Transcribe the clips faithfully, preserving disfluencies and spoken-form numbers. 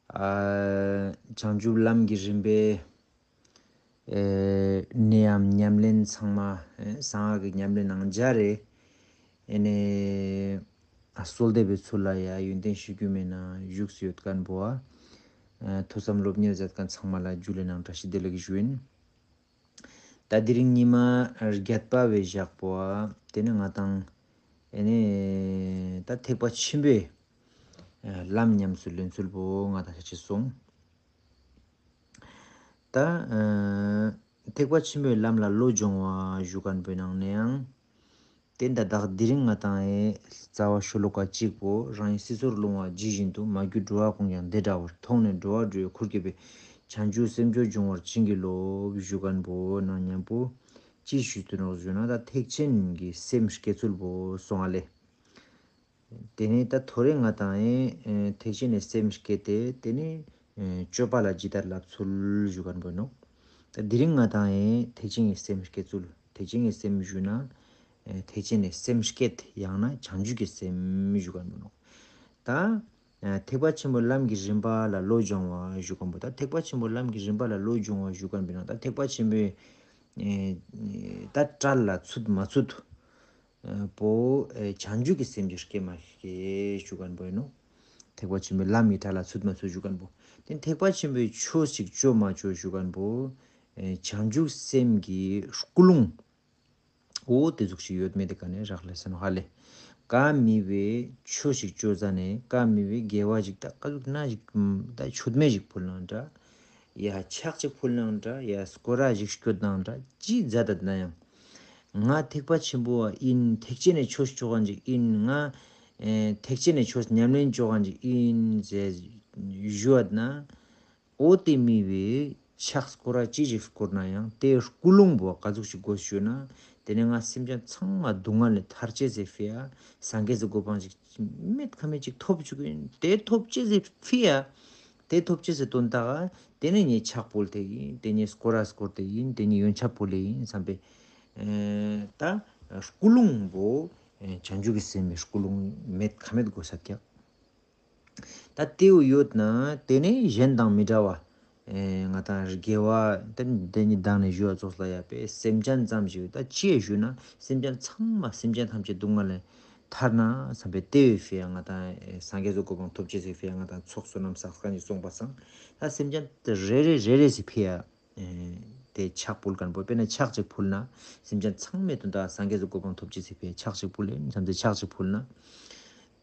ཨ། བྱང་ཆུབ་ལམ་གྱི་རིམ་པའི་ཨེ་ནད་ཡམས་ཉམས་ལེན་ཚང་མ་ཨེ་གསང་སྔགས་ཀྱི་ཉམས་ལེན་ནང་སྦྱར་རེ། ཨེ་ནས་གསོལ་འདེབས་པའི་ཚུལ་ལ་ཡ་ཡོན་ཏན་ཞུ་རྒྱུ་མེད་ན་བཞུགས་སུ་ཡོད་མཁན་པོ་ཨ། ཐོས་བསམ་སློབ་གཉེར་མཛད་མཁན་ཚང་མ་ལ་རྒྱུད་ལས་ནང་བཀྲ་ཤིས་བདེ་ལེགས་ཞུ་ཡིན། ད་དེ་རིང་ཉི་མ་བརྒྱད་པ་བའི་ཞག་པོ་ཨ། དེ་ནི་ང་དང་ཨེ་ནས་ད་ཐེག་པ་ཆེན་པོའི་ཨ་ལམ་ཉམས་སུ་ལེན་ཚུལ་པོ་ང་དང་ཤ་ཆེ་སོང་། ད་ཨ་ཐེག་པ་ཆེན་པོའི་ལམ་ལ་བློ་སྦྱོང་བ་ཞུ་མཁན་པོའི་ནང་ནས་ཡང་། དེ་འདྲ་དག་དེ་རིང་ང་དང་ཨེ་རྩ་བ་ཤོ་ལོ་ཀ་གཅིག་པོ་རང་ཡི་སྲིད་མཚོར་ལྷུང་བ་ཇི་བཞིན་དུ། མ་གྱུར་འགྲོ་བ་ཀུན་ཀྱང་འདི་འདྲ་བར། མཐོང་ནས་འགྲོ་བ་སྒྲོལ་བའི་ཁུར་བསྐྱེད་པའི། བྱང་ཆུབ་སེམས་མཆོག་འབྱུང་བར་བྱིན་གྱིས་རློབས། ཞུ་མཁན་པོ་ནང་མཉམ་པོ་ཅི་ཞུ་དུ་ནོག་ཞུ་ན་ད་ཐེག་ཆེན་གྱི་སེམས་བསྐྱེད་ཚུལ་པོ་སོང་ཨ་ལེ། དེ་ནས་ད་ཐོ་རེ་ང་དང་ཨེ་ཐེག་ཆེན་ནས་སེམས་བསྐྱེད་དེ་དེ་ནས་ཨེ་སྤྱོད་པ་ལ་ཇི་ལྟར་བསླབ་ཚུལ་ཞུ་མཁན་པོ་ནོག་ད་དེ་རིང་ང་དང་ཨེ་ཐེག་ཆེན་གྱི་སེམས་བསྐྱེད་ཚུལ། ཐེག་ཆེན་གྱི་སེམས་ཞུ་ན་ཨེ་ཐེག་ཆེན་ནས་སེམས་བསྐྱེད་ཡང་ན་བྱང་ཆུབ་ཀྱི་སེམས་ཞུ་མཁན་པོ་ནོག་ད་ཨེ་ཐེག་པ་ཆེན་པོའི་ལམ་གྱི་རིམ་པ་ལ་བློ་སྦྱོང་བ་ཞུ་མཁན་པོ། ད་ཐེག་པ་ཆེན་པོའི་ལམ་གྱི་རིམ་པ་ལ་བློ་སྦྱོང་བ་ཞུ་མཁན་པོའི་ནང་ད་ཐེག་པ་ཆེན་པོའི་ཨེ་ད་གྲལ་ལ་ཚུད་མ་ཚུད། པོ་ཨེ་བྱང་ཆུབ་ཀྱི་སེམས་ཀྱི་སྐྱེ་མ་སྐྱེ་ཞུ་མཁན་པོ་ཡིན་ནོ། ཐེག་པ་ཆེན་པོའི་ལམ་གྱི་གྲལ་ལ་ཚུད་མ་ཚུད་ཞུ་མཁན་པོ། དེ་ཐེག་པ་ཆེན་པོའི་ཆོས་ཤིག་སྤྱོད་མ་སྤྱོད་ཞུ་མཁན་པོ། ཨེ་བྱང་ཆུབ་སེམས་ཀྱི་ཀུན་སློང་འོ་དེ་ཟུག་ཞིག་ཡོད་མེད་དེ་ག་ནས་རག་ལས་ཟེར་ནོ་ཧ་ལེ། ཀ་མི་བའི་ཆོས་ཤིག་སྤྱོད་ཟ་ནས་ཀ་མི་བའི་དགེ་བ་ཞིག་ད་ཀ་ཟུག་ན་ཞིག་ད་མཆོད་མེ་ཞིག་ཕུལ་ནང་འདྲ། ཡ་ཕྱག་ཅིག་ཕུལ་ནང་འདྲ། ཡ་སྐོར་ར་ཞིག་སྐྱོད་ནང་འདྲ། ཅི་མཛད་ད་ན་ཡང་། ང་ཐེག་པ་ཆེན་པོ་བ་ཡིན། ཐེག་ཆེན་ནས་ཆོས་ཆོ་ག་ཅིག་ཡིན། ང་ཨེ་ཐེག་ཆེན་ནས་ཆོས་ཉམས་ལེན་ཆོ་ག་ཅིག་ཡིན་ཟེར་ཞུ་བ་ན། འོ་དེ་མི་བའི་ཕྱག་སྐོར་ར་ཅི་ཞིག་སྐོར་ན་ཡང་དེ་ཀུན་སློང་པོ་ག་ཟུག་ཞིག་དགོས་ཞུ་ན། དེ་ནས་ང་སེམས་ཅན་ཚང་མ་སྡུག་བསྔལ་ལས་ཐར་ཅེས་ཟེར་ཕི་ཡ། སངས་རྒྱས་སུ་གོ་འཕང་ཅིག་མེད་ཁ་མེད་ཅིག་ཐོབ་བཅུག་གི་ཡིན། དེ་ཐོབ་ཅེས་ཟེར་ཕི་ཡ། དེ་ཐོབ་ཅེས་ཟེར་དོན་དག་ག་དེ་ནས་ངས་ཕྱག་ཕུལ་དེ་ཡིན། དེ་ནས་སྐོར་ར་སྐོར་དེ་ཡིན། དེ་ནས་ཡོན་ཆབ་ཕུལ་ལེ་ཡིན་བསམ་པའི་ཨེ་ད་ཀུན་སློང་པོ་ཨེ་བྱང་ཆུབ་ཀྱི་སེམས་པའི་ཀུན་སློང་མེད་ཁ་མེད་དགོས་ས་ཀྱག་ད་དེའུ་ཡོད་ན་དེ་ནས་གཞན་དང་མི་འདྲ་བ། ཨེ་ང་དང་དགེ་བ་དེ་འདི་ཉིད་དང་ནས་ཞུ་བ་ཙོགས་ལ་ཡ་པས་སེམས་ཅན་ཙམ་ཞིག་ད་ཅི་ཡ་ཞུ་ན་སེམས་ཅན་ཚང་མ་སེམས་ཅན་ཐམས་ཅད་སྡུག་བསྔལ་ལས་ཐར་ན་བསམ་པའི་དེ་བས་ཕི་ཡ་ང་དང་ཨེ་སངས་རྒྱས་སུ་གོ་འཕང་ཐོབ་ཅེས་སི་ཕི་ཡ་ང་དང་ཚོགས་བསོད་ནམས་བསགས་མཁན་ཞིག་སོང་པ་སང་ད་སེམས་ཅན་དེ་རེ་རེ་རེ་རེ་སི་ཕི་ཡ། ཨེ་དེ་ཕྱག་ཕུལ་མཁན་པོ་དཔེར་ན་ཕྱག་ཅིག་ཕུལ་ན་སེམས་ཅན་ཚང་མའི་དོན་དག་སངས་རྒྱས་སུ་གོ་འཕང་ཐོབ་ཅེས་སི་ཕི་ཡ་ཕྱག་ཅིག་ཕུལ་ལེ་བསམ་སྟེ་ཕྱག་ཅིག་ཕུལ་ན།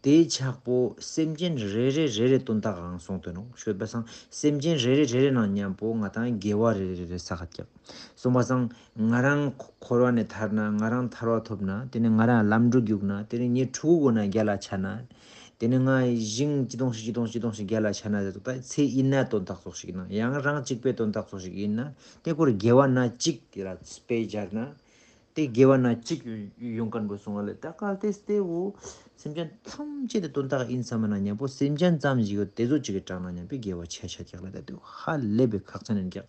དེའི་ཕྱག་པོ་སེམས་ཅན་རེ་རེ་རེ་རེ་དོན་དག་གང་སོང་དོན་ནོ་ཤོད་པ་སང་སེམས་ཅན་རེ་རེ་རེ་རེ་ནང་མཉམ་པོ་ང་དང་དགེ་བ་རེ་རེ་རེ་རེ་བསགས་ཀྱག་སོང་པ་སང་ང་རང་འཁོར་བ་ནས་ཐར་ན་ང་རང་ཐར་བ་ཐོབ་ན་དེ་ནས་ང་རང་ལམ་འགྲོ་རྒྱུག་ན་དེ་ནས་ངའི་ཕྲུ་གུ་ན་རྒྱ་ལ་ཆ་ན། དེ་ནས་ང་ཞིང་ཅི་དོང་ཞིག་ཅི་དོང་ཞིག་ཅི་དོང་ཞིག་རྒྱ་ལ་ཆ་ན་ཟེར་ད་ཚེ་ཡིན་ན་དོན་དག་ཙོགས་ཞིག་ན་ཡང་རང་གཅིག་པའི་དོན་དག་ཙོགས་ཞིག་ཡིན་ན་དེ་སྐོར་དགེ་བ་ན་གཅིག་ལ་དཔེ་སྦྱར་ན། དེ་དགེ་བ་ན་གཅིག་ཡོང་མཁན་པོ་སོང་བ་ལས་ད་གལ་ཏེ་དེ་འོ་སེམས་ཅན་ཐམས་ཅད་དེ་དོན་དག་ཡིན་བསམ་ན་མཉམ་པོ་སེམས་ཅན་ཙམ་ཞིག་ཡོད་དེ་ཚོ་གཅིག་གི་གྲངས་ན་མཉམ་པོའི་དགེ་བ་ཆ་ཆ་རྒྱག་ལ་ད་དུ་ཧ་ལས་པའི་ཁག་ཅན་ཡིན་ཀྱག་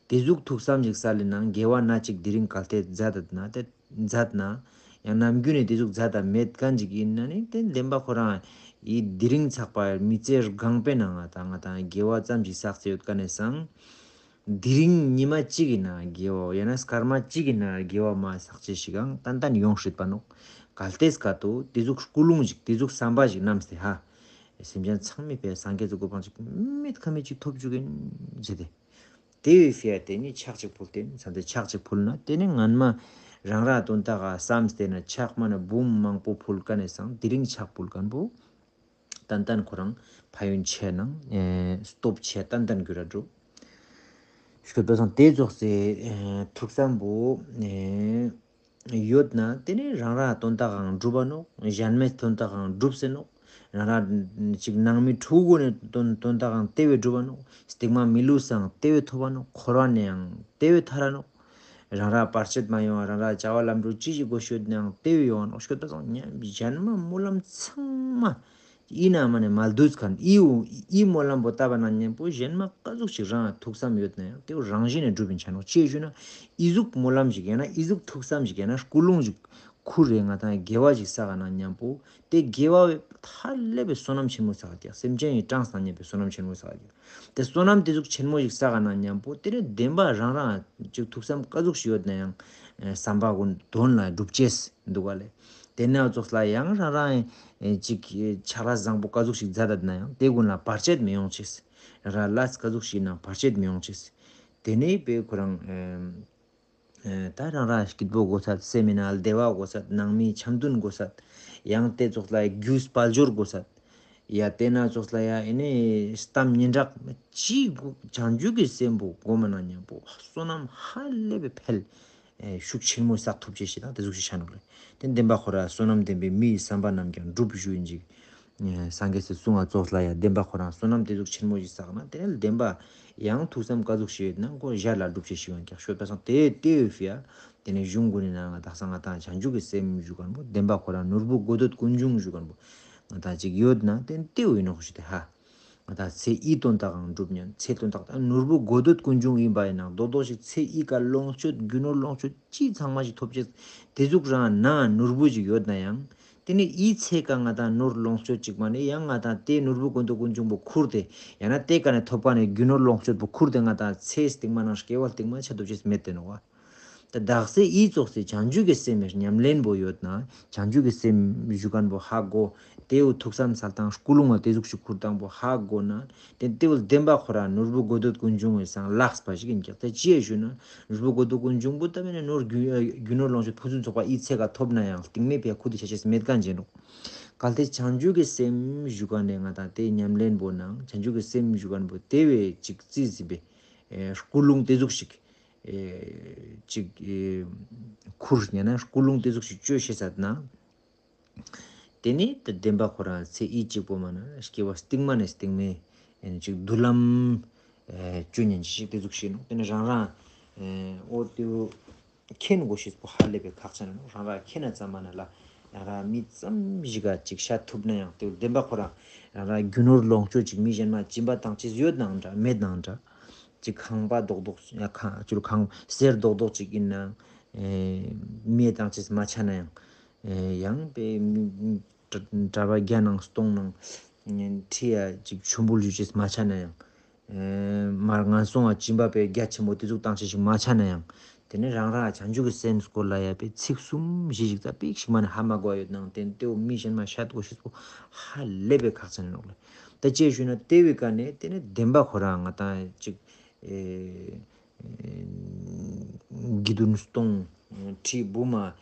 དེ་ཟུག་ཐུགས་བསམ་ཞིག་ས་ལེ་ན་དགེ་བ་ན་གཅིག་དེ་རིང་གལ་ཏེ་མཛད་ད་ན་དེ་མཛད་ན་ཡང་ནམ་རྒྱུན་ནས་དེ་ཟུག་མཛད་ད་མེད་མཁན་ཅིག་ཡིན་ན་ནི་དེ་བདེན་པ་ཁོ་རང་ཡི་དེ་རིང་ཚགས་པ་མི་ཚེ་སྒང་པའི་ནང་ང་ད་ང་དང་དགེ་བ་ཙམ་ཞིག་བསགས་ཚེ་ཡོད་མཁན་ནས་སང་། དེ་རིང་ཉི་མ་གཅིག་ཡིན་ན་དགེ་བ་ཡང་ན་སྐར་མ་གཅིག་ཡིན་ན་དགེ་བ་མ་བསགས་ཅེས་ཤིག་ཨང་ཏན་ཏན་ཡོང་སྲིད་པ་ནོག་གལ་ཏེ་སྐབས་དུ་དེ་ཟུག་ཀུན་སློང་ཞིག་དེ་ཟུག་བསམ་པ་ཞིག་བསྣམས་ཏེ་ཧ། སེམས་ཅན་ཚང་མའི་ཕིའ་སངས་རྒྱས་སུ་གོ་འཕང་ཅིག་མེད་ཁ་མེད་ཅིག་ཐོབ་བཅུག་གིན་ཟེར་ཏེ། དེ་བས་ཕིའ་དེ་ནི་ཕྱག་ཅིག་ཕུལ་ཏེ་ཚང་དེ་ཕྱག་ཅིག་ཕུལ་ན་དེ་ནི་ངན་མ་རང་ར་དོན་དག་ག་བསམས་ཏེ་ན་ཕྱག་མ་ན་འབུམ་མང་པོ་ཕུལ་མཁན་ནས་སང་དེ་རིང་ཕྱག་ཕུལ་མཁན་པོ། ཏན་ཏན་ཁོ་རང་ཕན་ཡོན་ཆེ་ནང་ཨེ་སྟོབས་ཆེ་ཏན་ཏན་གྱུར་ར་འགྲོ། ཤོད་པ་སང་དེ་ཙོགས་སེ་ཨེ་ཐུགས་བསམ་པོ་ཨེ་ཡོད་ན་དེ་ནས་རང་ར་དོན་དག་གང་འགྲུབ་པ་ནོག་གཞན་མའི་དོན་དག་གང་འགྲུབ་སེ་ནོག་རང་ར་ཅིག་ནང་མི་ཕྲུ་གུ་ནས་དོན་དོན་དག་གང་དེ་བས་འགྲུབ་པ་ནོག་སྟིང་མ་མི་ལུས་སང་དེ་བས་ཐོབ་པ་ནོག་འཁོར་བ་ནས་ཡང་དེ་བས་ཐར་ར་ནོག་རང་ར་བར་ཆད་མ་ཡོང་བ་རང་ར་བྱ་བ་ལམ་འགྲོ་ཅི་ཞིག་དགོས་ཤོད་ནའང་དེ་བས་ཡོང་བ་ནོག་ཤོད་པ་སང་ཉམས་གཞན་མ་སྨོན་ལམ་ཚང་མ་ཨི་ན་མ་ནས་མ་ལྡུས་མཁན་ཨི་འུ་ཨི་སྨོན་ལམ་པོ་བཏབ་པ་ན་མཉམ་པོ་གཞན་མ་ག་ཟུག་ཅིག་རང་ཐུགས་བསམ་ཡོད་ན་ཡང་དེ་བོ་རང་བཞིན་ནས་འགྲུབ་པིན་ཆ་ནོག་ཅེས་ཞུས་ན་ཨི་ཟུག་སྨོན་ལམ་ཞིག་ཡང་ན་ཨི་ཟུག་ཐུགས་བསམ་ཞིག་ཡང་ན་ཀུན་སློང་ཞིག་ ཁུར་རེ་ང་དང་དགེ་བ་ཞིག་བསགས་ན་མཉམ་པོ་དེ་དགེ་བ་བས་ཧ་ལས་པའི་བསོད་ནམས་ཆེན་མོ་བསགས་ཀྱག་སེམས་ཅན་གྱི་གྲངས་སུ་མ་ཚང་བའི་བསོད་ནམས་ཆེན་མོ་བསགས་ཀྱག་དེ་བསོད་ནམས་དེ་ཟུག་ཆེན་མོ་ཞིག་བསགས་ན་མཉམ་པོ་དེ་ནི་བདེན་པ་རང་རང་ཅིག་ཐུགས་བསམ་ག་ཟུག་ཞིག་ཡོད་ན་ཡང་བསམ་པ་ཀུན་དོན་ལ་འགྲུབ་ཅེས་འདུག་ག་ལེ། དེ་ནས་ཙོགས་ལ་ཡང་རང་རང་ཅིག་ཆགས་ལས་བཟང་པོ་ག་ཟུག་ཞིག་མཛད་ད་ན་ཡང་དེ་ཀུན་ལ་བར་ཆད་མི་ཡོང་ཅེས། རང་ལས་ག་ཟུག་ཞིག་ན་བར་ཆད་མི་ཡོང་ཅེས། དེ་ནས་པའི་ཁོ་རང་ཨེ་ད་རང་རང་སྐྱིད་པོ་དགོས་ཚད་སེམས་མིན་ན་བདེ་བ་དགོས་ཚད་ནང་མི་འཆམ་མཐུན་དགོས་ཚད་ཡང་དེ་ཙོགས་ལ་རྒྱུ་དཔལ་འབྱོར་དགོས་ཚད་ཡ་དེ་ན་ཙོགས་ལ་ཡ་ཨེ་ནས་གཏམ་སྙན་གྲགས་ཅི་བྱང་ཆུབ་ཀྱི་སེམས་པོ་སྒོམ་ན་མཉམ་པོ་བསོད་ནམས་ཧ་ལས་པའི་འཕེལ། ཨེ་ཤུགས་ཆེན་མོ་བསགས་ཐུབ་ཅེས་ཤིག་དང་དེ་ཟུག་ཞིག་ཆགས་ནོག་ལེ། དེ་བདེན་པ་ཁོ་ར་བསོད་ནམས་ལྡན་པའི་མི་ཡི་བསམ་པ་རྣམས་ཀྱང་འགྲུབ་ཞུ་ཡིན་ཅིག་ཨེ་སངས་རྒྱས་སུ་གསུང་བ་ཙོགས་ལ་ཡང་བདེན་པ་ཁོ་རང་བསོད་ནམས་དེ་ཟུག་ཆེན་མོ་ཞིག་བསགས་ན་དེ་ནས་བདེན་པ་ཡང་ཐུགས་བསམ་ག་ཟུག་ཞིག་ཡོད་ན་ཁོ་ཞར་ལ་འགྲུབ་ཅེས་ཤིག་ཡོང་ཀྱང་ཤོད་པ་སང་དེ་དེ་ཡོད་ཕི་ཡ། དེ་ནས་གཞུང་ཀུན་ནས་ན་ང་དག་ས་ང་དང་བྱང་ཆུབ་ཀྱི་སེམས་ཞུ་མཁན་པོ་བདེན་པ་ཁོ་རང་ནོར་བུ་དགོས་འདོད་ཀུན་འབྱུང་ཞུ་མཁན་པོ་ང་དང་ཅིག་ཡོད་ན་དེ་དེ་ཡོད་ནོག་ཞུ་དེ་ཧ། ང་དང་ཚེ་ཡི་དོན་དག་གང་འགྲུབ་ཉན་ཚེ་དོན་དག་དང་ནོར་བུ་དགོས་འདོད་ཀུན་འབྱུང་ཡིན་པ་ཡིན་ན་རྡོག་རྡོག་ཞིག་ཚེ་ཡི་ག་ལོངས་སྤྱོད་རྒྱུ་ནོར་ལོངས་སྤྱོད་ཅི་ཚང་མ་ཞིག་ཐོབ་ཅེས་དེ་ཟུག་རང་ན་ནོར་བུ་ཞིག་ཡོད་ན་ཡང་དེ་ནི་ཡི་ཚེ་ག་ང་དང་ནོར་ལོངས་སྤྱོད་ཅིག་མ་ནི་ཡང་ང་དང་དེ་ནོར་བུ་དགོས་འདོད་ཀུན་འབྱུང་པོ་ཁུར་ཏེ་ཡང་ན་དེ་ག་ནས་ཐོབ་པ་ནི་རྒྱུ་ནོར་ལོངས་སྤྱོད་པོ་ཁུར་ཏེ་ང་དང་ཚེ་སྟིང་མ་ནང་སྐྱེ་བ་སྟིང་མ་ཆ་ཐོབ་ཅེས་མེད་དེ་ནོག་བ། ད་དག་ས་ཡི་ཙོགས་སེ་བྱང་ཆུབ་ཀྱི་སེམས་ཉམས་ལེན་པོ་ཡོད་ན་བྱང་ཆུབ་ཀྱི་སེམས་ཞུ་མཁན་པོ་ཧ་གོ། དེའུ་ཐུགས་བསམ་སལ་སྟངས་ཀུན་སློང་བ་དེ་ཟུག་ཞིག་ཁུར་སྟངས་པོ་ཧ་གོ་ན་དེ་དེའུ་བདེན་པ་ཁོ་ར་ནོར་བུ་དགོས་འདོད་ཀུན་འབྱུང་བའི་སང་ལགས་པ་ཞིག་ཡིན་ཀྱང་དེ་ཅི་ཡ་ཞུ་ན་ནོར་བུ་དགོས་འདོད་ཀུན་འབྱུང་པོ་ད་མེད་ན་ནོར་རྒྱུ་རྒྱུ་ནོར་ལོངས་སྤྱོད་ཕུན་སུམ་ཚོགས་པ་ཡི་ཚེ་ག་ཐོབ་ན་ཡང་སྟིང་མེད་པའི་ཁུ་དེ་ཆ་ཆེས་མེད་མཁན་ཅན་རོ། གལ་ཏེ་བྱང་ཆུབ་ཀྱི་སེམས་ཞུ་མཁན་ནས་ང་དང་དེ་ཉམས་ལེན་པོ་ནང་བྱང་ཆུབ་ཀྱི་སེམས་ཞུ་མཁན་པོ་དེ་བས་ཅིག་རྩིས་ཟིན་པའི་ཀུན་སློང་དེ་ཟུག་ཞིག་ཨེ་ཅིག་ཨེ་ཁུར་ཡང་ན་ཀུན་སློང་དེ་ཟུག་ཞིག་བཅོས་ཤེས་ཟེར་ན། དེ་ནི་དེ་བདེན་པ་ཁོ་རང་ཚེ་ཡི་གཅིག་པོ་མ་ན་སྐྱེ་བ་སྟིང་མ་ནས་སྟིང་མའི་ཨེ་ཅིག་མདུན་ལམ་ཨེ་བཅོས་ཉན་ཅིག་དེ་ཟུག་ཤེས་ནོ། དེ་ནི་རང་རང་ཨེ་ཨོ་ཏེའུ་མཁྱེན་དགོས་ཤེས་པོ་ཧ་ལས་པའི་ཁག་ཆེན་ནོ། རང་རང་མཁྱེན་ན་ཙམ་མ་ན་ལ་རང་རང་མི་ཙམ་ཞིག་ག་ཅིག་ཤ་ཐུབ་ན་ཡང་དེ་བདེན་པ་ཁོ་རང་རང་རང་རྒྱུ་ནོར་ལོངས་སྤྱོད་ཅིག་མི་གཞན་མ་སྦྱིན་པ་བཏང་ཅེས་ཡོད་ནའང་འདྲ་མེད་ནའང་འདྲ། ཅིག་ཁང་པ་རྡོག་རྡོག་ཡ་ཁང་ཅུར་ཁང་གསེར་རྡོག་རྡོག་ཅིག་ཡིན་ན་ཨེ་མིའི་བཏང་ཅེས་མ་ཆ་ན་ཡང་ཨེ་ཡང་པའི་མི་གྲྭ་པ་བརྒྱ་ནང་སྟོང་ནང་ཁྲི་ཡ་ཅིག་མཆོད་འབུལ་ཞུ་ཅེས་མ་ཆ་ན་ཡང་ཨེ་མར་ངན་སོང་བ་སྦྱིན་པ་པའི་རྒྱ་ཆེན་མོ་དེ་ཚོ་བཏང་ཅེས་ཞིག་མ་ཆ་ན་ཡང་དེ་ནི་རང་རང་བྱང་ཆུབ་ཀྱི་སེམས་སྐོར་ལ་ཡ་པའི་ཚིག་གསུམ་བཞི་ཞིག་ཙ་པིག་ཞིག་མ་ནི་ཧ་མ་གོ་ཡོད་ནང་དེ་དེའོ་མི་གཞན་མ་ཤད་དགོས་ཤེས་པོ་ཧ་ལས་པའི་ཁག་ཆེན་ནོག་ལེ། ད་ཅེས་ཞུས་ན་དེ་བའི་ཀ་ནས་དེ་ནི་བདེན་པ་ཁོ་རང་ང་དང་ཅིག་ཨེ། དགེ་འདུན་སྟོང་ཁྲི་འབུམ་མ་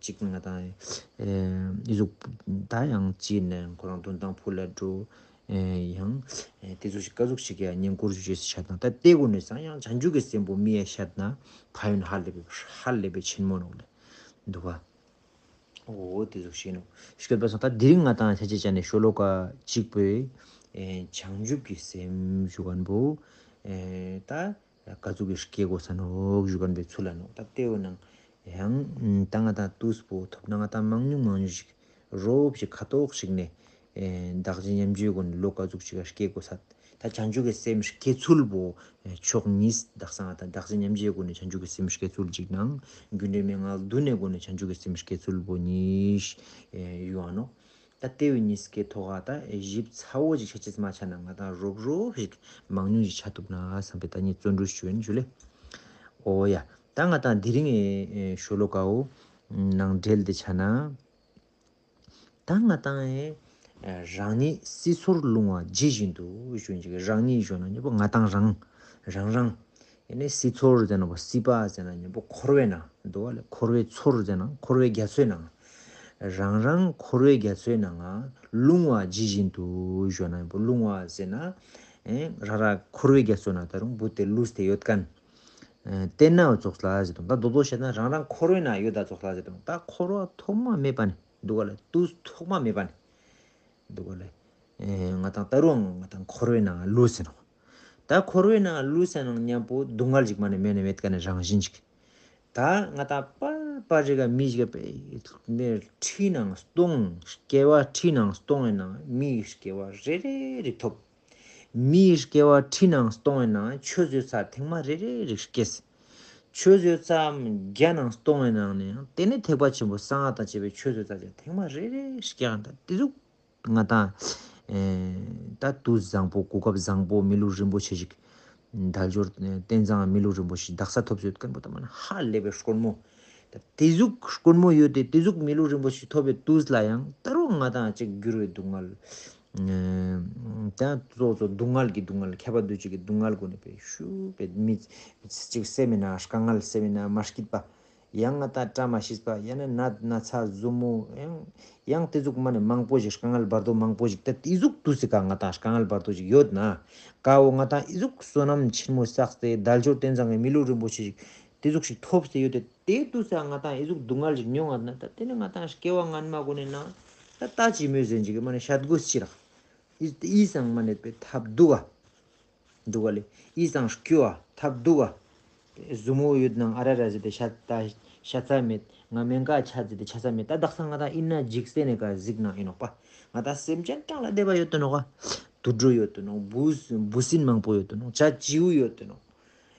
ཅིག་ང་དང་ཨེ་ཟུག་ད་ཡང་ཅི་ནས་ཁོ་རང་དོན་དང་ཕུ་ལ་འགྲོ་ཡང་དེ་ཚོ་ཞིག་ག་ཟུག་ཞིག་ཡང་བསྙེན་བཀུར་ཞུ་ཞེས་ཆ་དང་ད་དེ་གུ་ནས་སང་ཡང་བྱང་ཆུབ་ཀྱི་སེམས་པོ་མི་ཡ་ཤད་ན་ཕན་ཡོན་ཧ་ལས་པའི་ཧ་ལས་པའི་ཆེན་མོ་ནོག་ལེ་འདུག་ག་འོ་དེ་ཟུག་ཞིག་ནོག་ཤི་ཁ་པ་སང་ད་དེ་རིང་ང་དང་ཆ་ཆེ་ཆ་ནས་ཤོ་ལོ་ཀ་གཅིག་པོའི་བྱང་ཆུབ་ཀྱི་སེམས་ཞུ་མཁན་པོ་ད། ག་ཚོད་ཀྱི་སྐྱེ་དགོས་ས་ནོག་ཞུ་མཁན་པའི་ཚུལ་ལ་ནོག་ད་ལྟེ་བོ་ནང་ཡང་ད་ང་དང་དུས་པོ་ཐོབ་ན་ང་དང་མང་ཉུང་མང་ཉུང་ཞིག་རོབ་ཞིག་ཁ་ཐོག་ཞིག་ནས་བདག་གཞན་མཉམ་བརྗེའི་སྒོ་ནས་ལོ་ག་ཚོད་ཅིག་ག་སྐྱེ་དགོས་ས། ད་བྱང་ཆུབ་ཀྱི་སེམས་སྐྱེ་ཚུལ་པོ་ཕྱོགས་གཉིས་དག་ས་ང་དང་བདག་གཞན་མཉམ་བརྗེའི་སྒོ་ནས་བྱང་ཆུབ་ཀྱི་སེམས་སྐྱེ་ཚུལ་གཅིག་ནང་རྒྱུ་འབྲས་མན་ངག་བདུན་ནས་སྒོ་ནས་བྱང་ཆུབ་ཀྱི་སེམས་སྐྱེ་ཚུལ་པོ་གཉིས་ཡོད་ཨ་ནོག་ད་ལྟེ་བའི་གཉིས་ཀའི་ཐོག་ད་ཞིབ་ཚ་བོ་ཞིག་ཆ་ཆེས་མ་ཆ་ན་ང་དང་རོབ་རོབ་ཞིག་མང་ཉུང་ཞིག་ཆ་ཐུབ་ན་བསམ་པའི་ད་ནི་བརྩོན་འགྲུས་ཞུ་ཡིན་ཞུ་ལེ། ཨོ་ཡ། ད་ང་དང་དེ་རིང་ཨེ་ཤོ་ལོ་ཀའོ་ནང་འབྲེལ་དེ་ཆ་ན། ད་ང་དང་ཨེ་རང་ཉིད་སྲིད་མཚོར་ལྷུང་བ་ཇི་བཞིན་དུ་ཞུ་ཡིན་ཅིག་རང་ཉིད་ཞུ་ན་ཉེ་པོ་ང་དང་རང་རང་རང་། ཡེ་ནས་སྲིད་མཚོར་ཟེར་ན་པོ་སྲིད་པ་ཟེར་ན་ཉེ་པོ་འཁོར་བའི་ནང་འདུག་བ་ལས་འཁོར་བའི་མཚོར་ཟེར་ན་འཁོར་བའི་རྒྱ་མཚོའི་ནང་། རང་རང་འཁོར་བའི་རྒྱ་མཚོའི་ནང་ལྷུང་བ་ཇི་བཞིན་དུ་ཞུ་ན་ཉེ་པོ་ལྷུང་བ་ཟེར་ན། ཨེ་རང་རང་འཁོར་བའི་རྒྱ་མཚོའི་ནང་ད་རུང་བུ་དེ་ལུས་ཏེ་ཡོད་མཁན། ཨེ་དེ་ན་ཙོགས་ལ་ཟེར་དང་ད་རྡོག་རྡོག་བཤད་ན་རང་རང་འཁོར་བའི་ནང་ཡོད་ད་ཙོགས་ལ་ཟེར་དང་ད་འཁོར་བ་ཐོག་མ་མེད་པ་ནས་འདུག་བ་ལས་དུས་ཐོག་མ་མེད་པ་ནས། འདུག་ག་ལེ། ཨེ་ང་དང་ད་རུང་ང་དང་འཁོར་བའི་ནང་ལུས་ཟེར་ནོག་ད་འཁོར་བའི་ནང་ལུས་ཟེར་ནང་མཉམ་པོ་སྡུག་བསྔལ་ཅིག་མ་ནས་མེད་ནས་མེད་ཀ་ནས་རང་བཞིན་ཅིག་ད་ང་དང་པ་པ་རེ་ག་མི་ཞིག་པའི་ཁྲི་ནང་སྟོང་སྐྱེ་བ་ཁྲི་ནང་སྟོང་ཡིན་ན་མིའི་སྐྱེ་བ་རེ་རེ་རེ་ཐོབ། མིའི་སྐྱེ་བ་ཁྲི་ནང་སྟོང་ཡིན་ན་ཆོས་བཟོད་ས་ཐེངས་མ་རེ་རེ་རེ་སྐྱེས། ཆོས་བཟོད་ཙམ་བརྒྱ་ནང་སྟོང་བའི་ནང་ནས་ཡང་དེ་ནས་ཐེག་པ་ཆེན་པོ་གསང་སྔགས་དང་བཅས་པའི་ཆོས་བཟོད་ཙམ་ཅིག་ཐེངས་མ་རེ་རེ་ཞིག་ཀྱང་ད་དེ་ཟུག་ང་དང་ཨེ་ད་དུས་བཟང་པོ་གོ་སྐབས་བཟང་པོ་མི་ལུས་རིན་པོ་ཆེ་ཞིག་དལ་འབྱོར་རྟེན་བཟང་མི་ལུས་རིན་པོ་ཆེ་དག་ས་ཐོབ་ཡོད་མཁན་པོ་ད་མ་ན་ཧ་ལས་པའི་དཀོན་མོ། ད་དེ་ཟུག་དཀོན་མོ་ཡོད་དེ་དེ་ཟུག་མི་ལུས་རིན་པོ་ཆེ་ཐོབ་པའི་དུས་ལ་ཡང་ད་རུང་ང་དང་ཅིག་འགྱུར་བའི་སྡུག་བསྔལ། ཨེ་ད་གཙོ་གཙོ་སྡུག་བསྔལ་གྱི་སྡུག་བསྔལ་ཁྱབ་པ་འདུ་བྱེད་ཀྱི་སྡུག་བསྔལ་སྒོ་ནས་པའི་ཤུགས་པའི་མི་ཅིག་སེམས་མེད་ན་དཀའ་ངལ་སེམས་མེད་ན་མ་སྐྱིད་པ། ཡང་ང་དང་བཀྲ་མ་ཤིས་པ་ཡང་ན་ན་ན་ཚ་ཟུར་མོ་ཡང་ཡང་དེ་ཟུག་མ་ནས་མང་པོ་ཞིག་དཀའ་ངལ་བར་དོ་མང་པོ་ཞིག་ད་དེ་ཟུག་དུས་སི་ཀ་ང་དང་དཀའ་ངལ་བར་དོ་ཞིག་ཡོད་ན། ཀ་བོ་ང་དང་ཨི་ཟུག་བསོད་ནམས་ཆེན་མོ་བསགས་ཏེ་དལ་འབྱོར་རྟེན་བཟང་གི་མི་ལུས་རིན་པོ་ཆེ་ཞིག་དེ་ཟུག་ཞིག་ཐོབ་སྟེ་ཡོད་དེ་དེ་དུས་སི་ང་དང་ཨི་ཟུག་སྡུག་བསྔལ་ཞིག་མྱོང་བ་ན་ད་དེ་ནི་ང་དང་སྐྱེ་བ་སྔན་མ་གོ་ནས་ན་ད་ལྟ་ཅི་མོས་ཟེར་ཅིག་མ་ནས་ཤ་དགོས་ཅི་རག་ཨི་ཨི་སང་མ་ནས་པའི་ཐབས་སྡུག་ག་འདུག་ག་ལེ། ཨི་སང་སྐྱོ་བ་ཐབས་སྡུག་ག་ཟུར་མོ་ཡོད་ནང་ཨ་ར་ར་ཟེར་ཏེ་ཤ་ད་ཤ་ཚ་མེད། ང་སྨན་ཁང་ཆ་ཟེར་ཏེ་ཆ་ཚ་མེད། ད་དག་ས་ང་དང་ཨིན་ན་འཇིག་རྟེན་ནས་ཀ་གཟིགས་ནང་ཨིན་ནོག་པ། ང་དང་སེམས་ཅན་གྲངས་ལ་འདས་པ་ཡོད་དོ་ནོག་ག་དུད་འགྲོ་ཡོད་དོ་ནོག་འབུ་འབུ་སྲིན་མང་པོ་ཡོད་དོ་ནོག་བྱ་བྱིའུ་ཡོད་དོ་ནོག་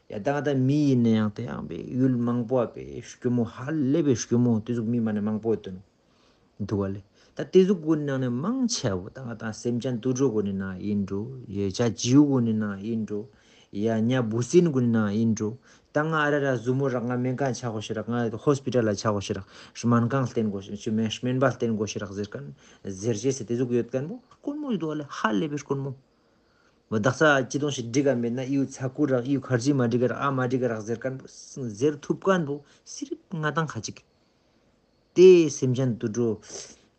ཡ་ད་ང་དང་མི་ཡིན་ན་ཡང་དེ་ཡང་པའི་ཡུལ་མང་པོ་བ་པའི་སྐྱོ་མོ་ཧ་ལས་པའི་སྐྱོ་མོ་དེ་ཟུག་མི་མ་ནས་མང་པོ་ཡོད་དོ་ནོག་འདུག་བ་ལེ། ད་དེ་ཟུག་གོ་ནི་ནང་ནས་མང་ཆེ་བོ་ད་ང་དང་སེམས་ཅན་དུད་འགྲོ་གོ་ནི་ནང་ཡིན་འགྲོ། ཡ་བྱ་བྱིའུ་གོ་ནི་ནང་ཡིན་འགྲོ། ཡ་ཉ་འབུ་སྲིན་གོ་ནི་ནང་ཡིན་འགྲོ། ད་ང་ཨ་ར་ར་ཟུར་མོ་རག་ང་སྨན་ཁང་ཆ་གོ་ཤི་རག་ང་ཧོས་པི་ཊལ་ལ་ཆ་གོ་ཤི་རག་སྨན་ཁང་བསྟེན་གོ་ཤི་རག་སྨན་སྨན་པ་བསྟེན་གོ་ཤི་རག་ཟེར་མཁན་ཟེར་བྱས་སེ་དེ་ཟུག་ཡོད་མཁན་པོ་དཀོན་མོ་ཡོད་འདུག་བ་ལེ། ཧ་ལས་པའི་དཀོན་མོ། བ་དག་ས་ཅི་དོང་ཞིག་འགྲིག་ག་མེད་ན་ཨིའུ་ཚ་ཁུ་རག་ཨིའུ་ཁར་ཇི་མ་འགྲིག་ག་རག་ཨ་མ་འགྲིག་ག་རག་ཟེར་མཁན་པོ་ཟེར་ཐུབ་མཁན་པོ་སི་རིབ་ང་དང་ཁ་ཅིག་དེ་སེམས་ཅན་དུད་འགྲོ།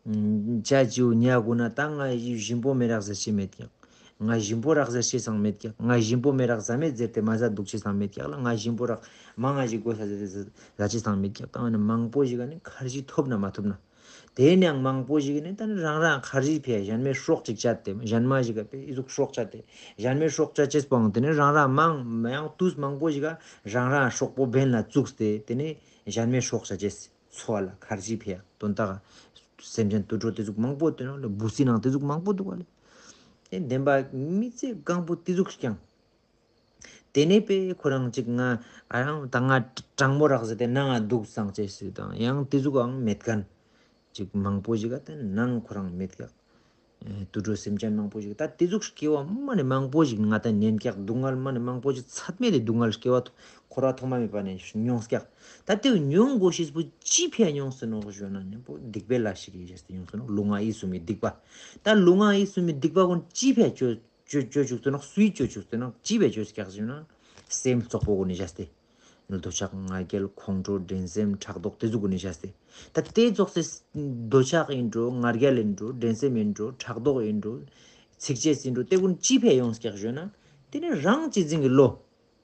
ཨམ་བྱ་བྱིའུ་ཉ་གོ་ན་ད་ང་ཞིམ་པོ་མེད་རག་ཟེར་ཤེས་མེད་ཀྱག་ང་ཞིམ་པོ་རག་ཟེར་ཤེས་སང་མེད་ཀྱག་ང་ཞིམ་པོ་མེད་རག་ཟ་མེད་ཟེར་ཏེ་མ་ཟ་འདུག་ཤེས་སང་མེད་ཀྱག་ལ། ང་ཞིམ་པོ་རག་མང་ང་ཞིག་དགོས་ས་ཟེར་ཏེ་ཟ་ཤེས་སང་མེད་ཀྱག་ད་ང་ནི་མང་པོ་ཞིག་ག་ནི་ཁར་ཇི་ཐོབ་ན་མ་ཐོབ་ན། དེ་ནས་མང་པོ་ཞིག་ནི་ད་ནི་རང་རང་ཁར་ཇི་ཕེ་གཞན་མའི་སྲོག་ཅིག་བཅད་དེ་གཞན་མ་ཞིག་ག་པེ་ཨི་ཟུག་སྲོག་བཅད་དེ་གཞན་མའི་སྲོག་བཅད་ཅེས་པོའང་དེ་ནི་རང་རང་མང་ཡང་དུས་མང་པོ་ཞིག་ག་རང་རང་སྲོག་པོ་འབེན་ལ་བཙུགས་ཏེ་དེ་ནི་གཞན་མའི་སྲོག་བཅད་ཅེས། འཚོ་བ་ལ་ཁར་ཇི་ཕེ་ཡ་དོན་དག་སེམས་ཅན་དུད་འགྲོ་དེ་ཟུག་མང་པོ་དེ་ནང་ལ་འབུ་སྲིན་ནང་དེ་ཟུག་མང་པོ་འདུག་བ་ལེ། དེ་བདེན་པ་མི་ཚེ་གང་པོ་དེ་ཟུག་ཀྱང་། དེ་ནས་པེ་ཁོ་རང་ཅིག་ང་ཨ་རང་ད་ང་གྲང་མོ་རག་ཟེར་ཏེ་ནང་ང་འདུག་སང་ཅེས་སུ་དང་ཡང་དེ་ཟུག་ཨང་མེད་མཁན། ཅིག་མང་པོ་ཞིག་ག་དེ་ནང་ཁོ་རང་མེད་ཀྱག་དུད་འགྲོ་སེམས་ཅན་མང་པོ་ཞིག་ད་དེ་ཟུག་སྐྱེ་བ་མ་ནས་མང་པོ་ཞིག་ང་ད་ཉན་ཀྱག་སྡུག་བསྔལ་མ་ནས་མང་པོ་ཞིག་ཚད་མེད་དེ་སྡུག་བསྔལ་སྐྱེ་བ་འཁོར་བ་ཐོག་མ་མེད་པ་ནས་མྱོང་ཀྱག་ད་དེ་མྱོང་དགོས་ཤེས་པོ་ཅི་ཕི་ཡ་མྱོང་སྲིད་ནོག་ཞུ་ན་ཉམ་པོ་སྡིག་པའི་ལས་ཤིག་གིས་བྱས་ཏེ་མྱོང་སྲིད་ནོག་ལུས་ངག་ཡིད་གསུམ་མི་སྡིག་པ། ད་ལུས་ངག་ཡིད་གསུམ་མི་སྡིག་པ་ཀུན་ཅི་ཕི་ཡ་བཅོས་བཅོས་བཅོས་བཅུག་སྲིད་ནོག་སུའི་བཅོས་བཅུག་སྲིད་ནོག་ཅི་ཕི་ཡ་བཅོས་ཀྱག་ཞུ་ན། སེམས་བཙོག་པོ་ཀུན་ནས་བྱས་ཏེ། འདོད་ཆགས་ང་རྒྱལ་ཁོང་ཁྲོ་འགྲན་སེམས་ཕྲག་དོག་དེ་ཚོ་ཀུན་ནས་བྱས་ཏེ། ད་དེ་ཙོགས་སེ་འདོད་ཆགས་ཡིན་འགྲོ་ང་རྒྱལ་ཡིན་འགྲོ་འགྲན་སེམས་ཡིན་འགྲོ་ཕྲག་དོག་ཡིན་འགྲོ། ཚིག་བཅད་ཡིན་འགྲོ་དེ་ཀུན་ཅི་ཕི་ཡ་ཡོང་ཀྱག་ཞུ་ན། དེ་ནི་རང་གཅེས་འཛིན་གྱི་བློ།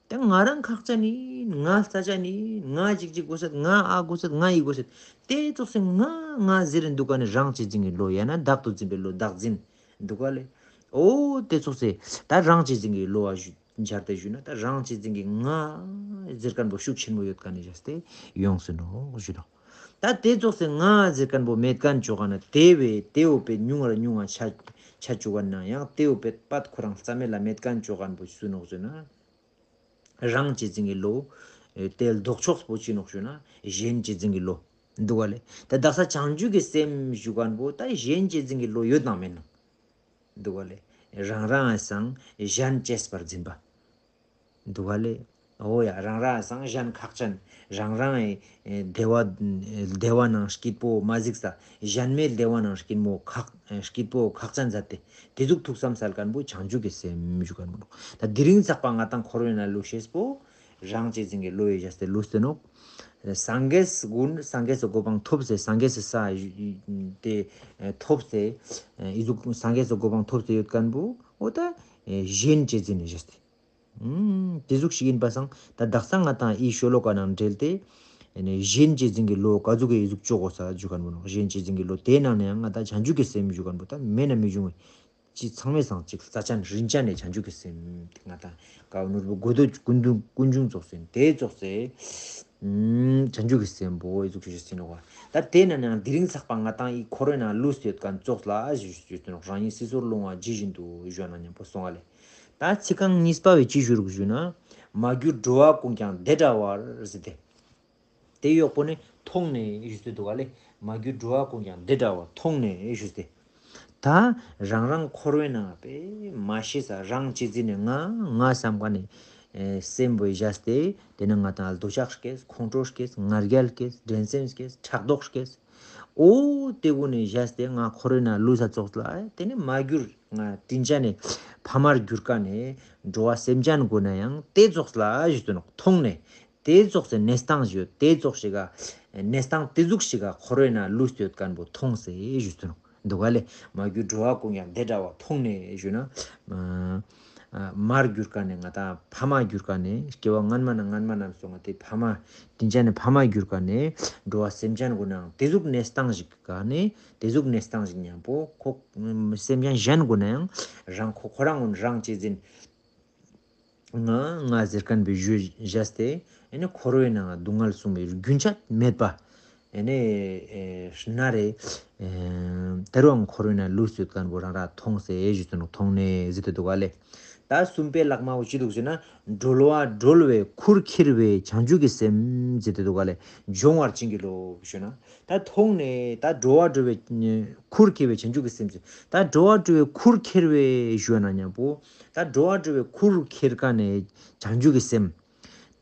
ད་ང་རང་ཁག་ཅན་ཡིན། ང་རྩ་ཅན་ཡིན། ང་གཅིག་གཅིག་དགོས་སེད། ང་ཨ་དགོས་སེད། ང་ཡི་དགོས་སེད། དེ་ཙོགས་སེ་ང་ང་ཟེར་འདུག་ག་ནི་རང་གཅེས་འཛིན་གྱི་བློ་ཡང་ན་བདག་ཏུ་འཛིན་པའི་བློ་བདག་འཛིན་འདུག་ག་ལེ། ཨོ་དེ་ཙོགས་སེ་ད་རང་གཅེས་འཛིན་གྱི་བློ་བ་ཞུ་འཆར་ཏེ་ཞུ་ན་ད་རང་གཅེས་འཛིན་གྱི་ང་ཟེར་མཁན་པོ་ཤུགས་ཆེན་པོ་ཡོད་མཁན་ནི་བྱས་ཏེ་ཡོང་སྲིད་ནོག་ཞུ་དང་། ད་དེ་ཙོགས་སེ་ང་ཟེར་མཁན་པོ་མེད་མཁན་ཅོ་ག་ན་དེ་བས་དེ་འོ་པེ་ཉུང་ང་ར་ཉུང་ང་ཆ་ཆ་བཅུག་ག་ན་ཡང་དེ་འོ་པེ་པད་ཁོ་རང་རྩ་མེད་ལ་མེད་མཁན་ཅོ་མཁན་པོ་སུ་ནོག་ཟེར་ན། རང་གཅེས་འཛིན་གྱི་བློ། ཨེ་དེ་ལྡོག་ཕྱོགས་པོ་ཅི་ནོག་ཞུ་ན་གཞན་གཅེས་འཛིན་གྱི་བློ། འདུག་ག་ལེ། ད་དག་ས་བྱང་ཆུབ་ཀྱི་སེམས་ཞུ་མཁན་པོ་ད་གཞན་གཅེས་འཛིན་གྱི་བློ་ཡོད་དང་མེད་ནང་། འདུག་ག་ལེ། རང་རང་སང་གཞན་གཅེས་པར་འཛིན་པ། འདུག་ག་ལེ། འོ་ཡ་རང་རང་སང་གཞན་ཁག་ཅན། རང་རང་ཨེ་བདེ་བ་བདེ་བ་ནང་སྐྱིད་པོ་མ་གཟིགས་ས་གཞན་མའི་བདེ་བ་ནང་སྐྱིད་མོ་ཁག་སྐྱིད་པོ་ཁག་ཅན་མཛད་དེ། དེ་ཟུག་ཐུགས་བསམ་སལ་མཁན་པོ་བྱང་ཆུབ་ཀྱི་སེམས་ཞུ་མཁན་པོ་ནོག་ད་དེ་རིང་ཚགས་པ་ང་དང་འཁོར་བའི་ནང་ལུས་ཤེས་པོ། རང་གཅེས་འཛིན་གྱི་བློ་ཡིས་བཞག་སྟེ་ལུས་ཏེ་ནོག་སངས་རྒྱས་ཀུན་སངས་རྒྱས་སུ་གོ་འཕང་ཐོབ་སྟེ་སངས་རྒྱས་སུ་ས་དེ་ཐོབ་སྟེ་ཨི་ཟུག་སངས་རྒྱས་སུ་གོ་འཕང་ཐོབ་སྟེ་ཡོད་མཁན་པོ་འོ་ད་གཞན་གཅེས་འཛིན་ནས་བཞག་སྟེ། ཨུམ། དེ་ཟུག་ཞིག་ཡིན་པ་སང་ད་དག་ས་ང་དང་ཨི་ཤོ་ལོ་ཀ་ནང་འབྲེལ་ཏེ། ཨ་ནི་གཞན་གཅེས་འཛིན་གྱི་བློ་ག་ཟུག་གི་ཨི་ཟུག་ཅོ་དགོས་ས་ཞུ་མཁན་པོ་ནོག་གཞན་གཅེས་འཛིན་གྱི་བློ་དེའི་ནང་ནས་ཡང་ང་དང་བྱང་ཆུབ་ཀྱི་སེམས་ཞུ་མཁན་པོ་ད་མེད་ན་མི་འབྱུང་བའི། ཅི་ཚང་མའི་སང་ཅིག་རྩ་ཅན་རིན་ཅན་ནས་བྱང་ཆུབ་ཀྱི་སེམས་དེ་ང་དང་ཀ་བ་ནོར་བུ་དགོས་འདོད་ཀུན་འབྱུང་ཀུན་འབྱུང་ཙོགས་སེ་དེ་ཙོགས་སེ། ཨུམ། བྱང་ཆུབ་ཀྱི་སེམས་པོ་ཨི་ཟུག་ཞུ་ཞུ་ཟིན་ནོག་ད་དེ་ནས་ཡང་དེ་རིང་ཚགས་པ་ང་དང་ཨི་འཁོར་བའི་ནང་ལུས་ཡོད་མཁན་ཙོགས་ལ་ཞུ་ཞུ་ཟིན་ནོག་རང་ཉིད་སྲིད་མཚོར་ལྷུང་བ་ཇི་བཞིན་དུ་ཞུ་བ་ན་མཉམ་པོ་སོང་བ་ལས། ད་ཚིག་རྐང་གཉིས་པ་བས་ཅི་ཞུ་རུག་ཞུ་ན། མ་གྱུར་འགྲོ་བ་ཀུན་ཀྱང་འདི་འདྲ་བར་ཟེར་ཏེ། དེ་གཡོག་པོ་ནི་མཐོང་ནས་ཞུས་ཏེ་འདུག་ག་ལེ། མ་གྱུར་འགྲོ་བ་ཀུན་ཀྱང་འདི་འདྲ་བར་མཐོང་ནས་ཞུས་ཏེ། ད་རང་རང་འཁོར་བའི་ནང་པས་མ་ཤེས་ས་རང་གཅེས་འཛིན་ནས་ང་ང་བསམ་ག་ནས་སེམས་པོ་བཞག་སྟེ། དེ་ནས་ང་དང་འདོད་ཆགས་སྐྱེས། ཁོང་ཁྲོ་སྐྱེས། ང་རྒྱལ་སྐྱེས། འགྲན་སེམས་སྐྱེས། ཕྲག་དོག་སྐྱེས། ཨོ་དེ་གུན་ནས་བཞག་སྟེ་ང་འཁོར་བའི་ནང་ལུས་ས་ཙོགས་ལ་དེ་ནས་མ་གྱུར་ང་དྲིན་ཅན་ནས་ཕ་མར་གྱུར་ཀ་ནས་འགྲོ་བ་སེམས་ཅན་གུན་ན་ཡང་དེ་ཙོགས་ལ་ཞུ་དུ་ནོག་མཐོང་ནས། དེ་ཙོགས་སེ་གནས་སྟངས་ཞིག་ཡོད། དེ་ཙོགས་ཤིག་ག་གནས་སྟངས་དེ་ཟུག་ཤིག་ག་འཁོར་བའི་ནང་ལུས་ཡོད་མཁན་པོ་མཐོང་སེ་ཞུ་དུ་ནོག་འདུག་ག་ལེ། མ་གྱུར་འགྲོ་བ་ཀུན་ཀྱང་འདི་འདྲ་བར་མཐོང་ནས་ཞུ་ན། མར་གྱུར་ཀ་ནས་ང་དང་ཕ་མ་གྱུར་ཀ་ནས་སྐྱེ་བ་སྔན་མ་ན་སྔན་མ་རྣམས་སུ་ང་དེ་ཕ་མ་དྲིན་ཅན་ནས་ཕ་མ་གྱུར་ཀ་ནས་འགྲོ་བ་སེམས་ཅན་གུན་ནའང་དེ་ཟུག་གནས་སྟངས་ཤིག་ག་ནས་དེ་ཟུག་གནས་སྟངས་ཤིག་མཉམ་པོ་ཁོ་སེམས་ཅན་གཞན་གུན་ནའང་རང་ཁོ་ཁོ་རང་གུན་རང་གཅེས་འཛིན། ང་ང་ཟེར་མཁན་པའི་གཞུ་བཞག་སྟེ། ཨེ་ནི་འཁོར་བའི་ནང་སྡུག་བསྔལ་གསུངས་པའི་རྒྱུན་ཆད་མེད་པ། ཨེ་ནི་ཨེ་ན་རེ། ཨེ་དེ་རུའང་འཁོར་བའི་ནང་ལུས་ཡོད་མཁན་པོ་རང་ར་མཐོང་སེ་ཞུ་དུ་ནོག་མཐོང་ནས་ཟེར་དུ་འདུག་ག་ལེ། ད་གསུམ་པའི་ལྷག་མ་བོ་ཅི་འདུག་ཟེར་ན། གྲོལ་བ་གྲོལ་བའི་ཁུར་ཁྱེར་བའི་བྱང་ཆུབ་ཀྱི་སེམས་ཟེར་དུ་འདུག་ག་ལེ། སྦྱོང་བར་བྱིན་གྱིས་རློབས་ཞུ་ན། ད་མཐོང་ནས་ད་གྲོལ་བ་གྲོལ་བའི་ཁུར་ཁྱེར་བའི་བྱང་ཆུབ་ཀྱི་སེམས་ཟེར། ད་གྲོལ་བ་གྲོལ་བའི་ཁུར་ཁྱེར་བའི་ཞུ་ན་མཉམ་པོ། ད་འགྲོ་བ་འགྲོ་བའི་ཁུར་ཁྱེར་ཀ་ནས་བྱང་ཆུབ་ཀྱི་སེམས།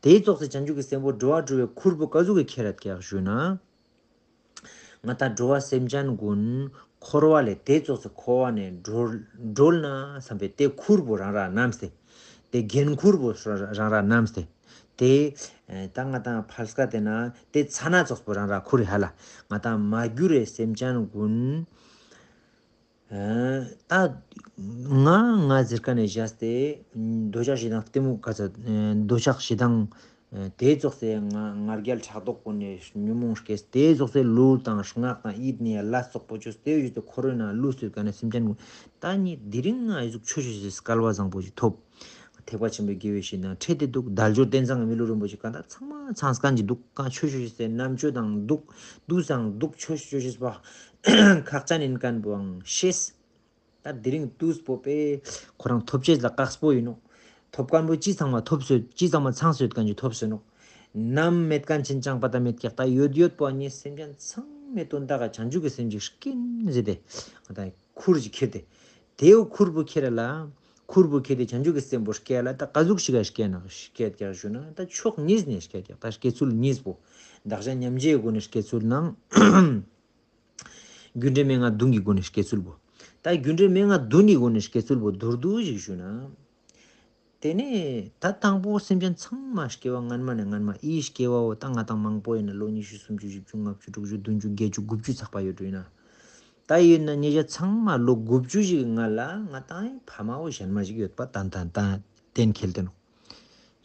དེའི་ཙོགས་སེ་བྱང་ཆུབ་ཀྱི་སེམས་པོ་འགྲོ་བ་འགྲོ་བའི་ཁུར་པོ་ག་ཟུག་གི་ཁྱེར་ར་ཀྱག་ཞུ་ན། ང་ད་འགྲོ་བ་སེམས་ཅན་ཀུན་འཁོར་བ་ལས་དེ་ཙོགས་སེ་འཁོར་བ་ནས་གྲོལ་གྲོལ་ན་བསམ་པའི་དེ་ཁུར་པོ་རང་ར་བསྣམས་ཏེ། དེ་འགན་ཁུར་པོ་རང་ར་བསྣམས་ཏེ། དེ་ད་ང་དང་ཕལ་སྐད་དེ་ན་དེ་ཚ་ན་ཙོགས་པོ་རང་ར་ཁུར་ཧ་ལ། ང་དང་མ་གྱུར་རེ་སེམས་ཅན་ཀུན། ད་ང་ང་ཟེར་ཀ་ནས་བཞག་སྟེ། འདོད་ཆགས་ཞེ་སྡང་གཏི་མུག་ག་ཚ། འདོད་ཆགས་ཞེ་སྡང་། དེ་ཙོགས་སེ་ང་ང་རྒྱལ་ཕྲག་དོག་ཀུན་ནས་ཉོན་མོངས་སྐྱེས། དེ་ཙོགས་སེ་ལུས་དང་ངག་དང་ཡིད་ནས་ལ་སོགས་པོ་ཅོས་ཏེ་ཡོད་དེ་འཁོར་བའི་ནང་ལུས་སུ་ཀ་ནས་སེམས་ཅན་ཀུན། ད་ནི་དེ་རིང་ང་ཨི་ཟུག་ཆོས་ཞུ་སའི་སྐལ་བ་བཟང་པོ་ཞིག་ཐོབ། ཐེག་པ་ཆེན་པོའི་དགེ་བའི་བཤེས་གཉེན་འཕྲད་དེ་འདུག་དལ་འབྱོར་རྟེན་བཟང་གི་མི་ལུས་རིན་པོ་ཆེ་གང་ལྟར་ཚང་མ་ཚང་སྐན་གྱི་འདུག་གང་ཆོས་ཞུ་ཞུ་སའི་རྣམ་དཔྱོད་དང་འདུག་དུས་སང་འདུག་ཆོས་ཞུ་ཞུ་ཞུ་བ་ཁག་ཅན་ཡིན་མཁན་པོའང་ཤེས། ད་དེ་རིང་དུས་པོ་པས་ཁོ་རང་ཐོབ་ཆེས་ལ་དཀགས་པོ་ཡིན་ནོ། ཐོབ་མཁན་པོ་ཅི་ཚང་མ་ཐོབ་སོད་ཅི་ཚང་མ་ཚང་སོད་མཁན་གྱི་ཐོབ་སོད་ནོ། ནམ་མེད་མཁན་ཆེན་ཅང་པ་ད་མེད་ཀྱག་ད་ཡོད་ཡོད་པོ་ཨ་ནི་སེམས་ཅན་ཚང་མའི་དོན་དག་ག་བྱང་ཆུབ་ཀྱི་སེམས་ཀྱི་རྐྱེན་ཟེར་ཏེ། ད་ཁུར་ཅིག་ཁྱེར་ཏེ། དེའུ་ཁུར་བུ་ཁྱེར་ལ། ཁུར་བུ་ཁྱེར་ཏེ་བྱང་ཆུབ་ཀྱི་སེམས་པོ་སྐྱེ་ལ་ད་ག་ཟུག་ཞིག་ག་སྐྱེ་ན་སྐྱེ་ཀྱག་ཞུ་ན་ད་ཕྱོགས་གཉིས་ནས་སྐྱེ་ཀྱག་ད་སྐྱེ་ཚུལ་གཉིས་པོ། བདག་གཞན་མཉམ་བརྗེའི་སྒོ་ནས་སྐྱེ་ཚུལ་ནང་། རྒྱུ་འབྲས་མན་ངག་བདུན་གྱི་སྒོ་ནས་སྐྱེ་ཚུལ་པོ། ད་རྒྱུ་འབྲས་མན་ངག་བདུན་གྱི་སྒོ་ནས་སྐྱེ་ཚུལ་པོ་མདོར་བསྡུས་ཞིག་ཞུ་ན། དེ་ནས་ད་དང་པོ་སེམས་ཅན་ཚང་མ་སྐྱེ་བ་སྔན་མ་ནས་སྔན་མ་ཨི་སྐྱེ་བའོ་ད་ང་དང་མང་པོ་ཡིན་ན་ལོ་ཉི་ཤུ་སུམ་ཅུ་བཞི་བཅུ་ལྔ་བཅུ་དྲུག་ཅུ་བདུན་ཅུ་བརྒྱད་ཅུ་དགུ་བཅུ་ཚགས་པ་ཡོད་འགྲོ་ཡིན་ན། ད་ཡིན་ན་ཉེ་ཆར་ཚང་མ་ལོ་དགུ་བཅུ་ཞིག་གི་སྔ་ལ་ང་དང་ཕ་མའོ་གཞན་མ་ཞིག་ཡོད་པ་ཏན་ཏན་ཏན་གཏན་འཁེལ་ཏེ་ནོ།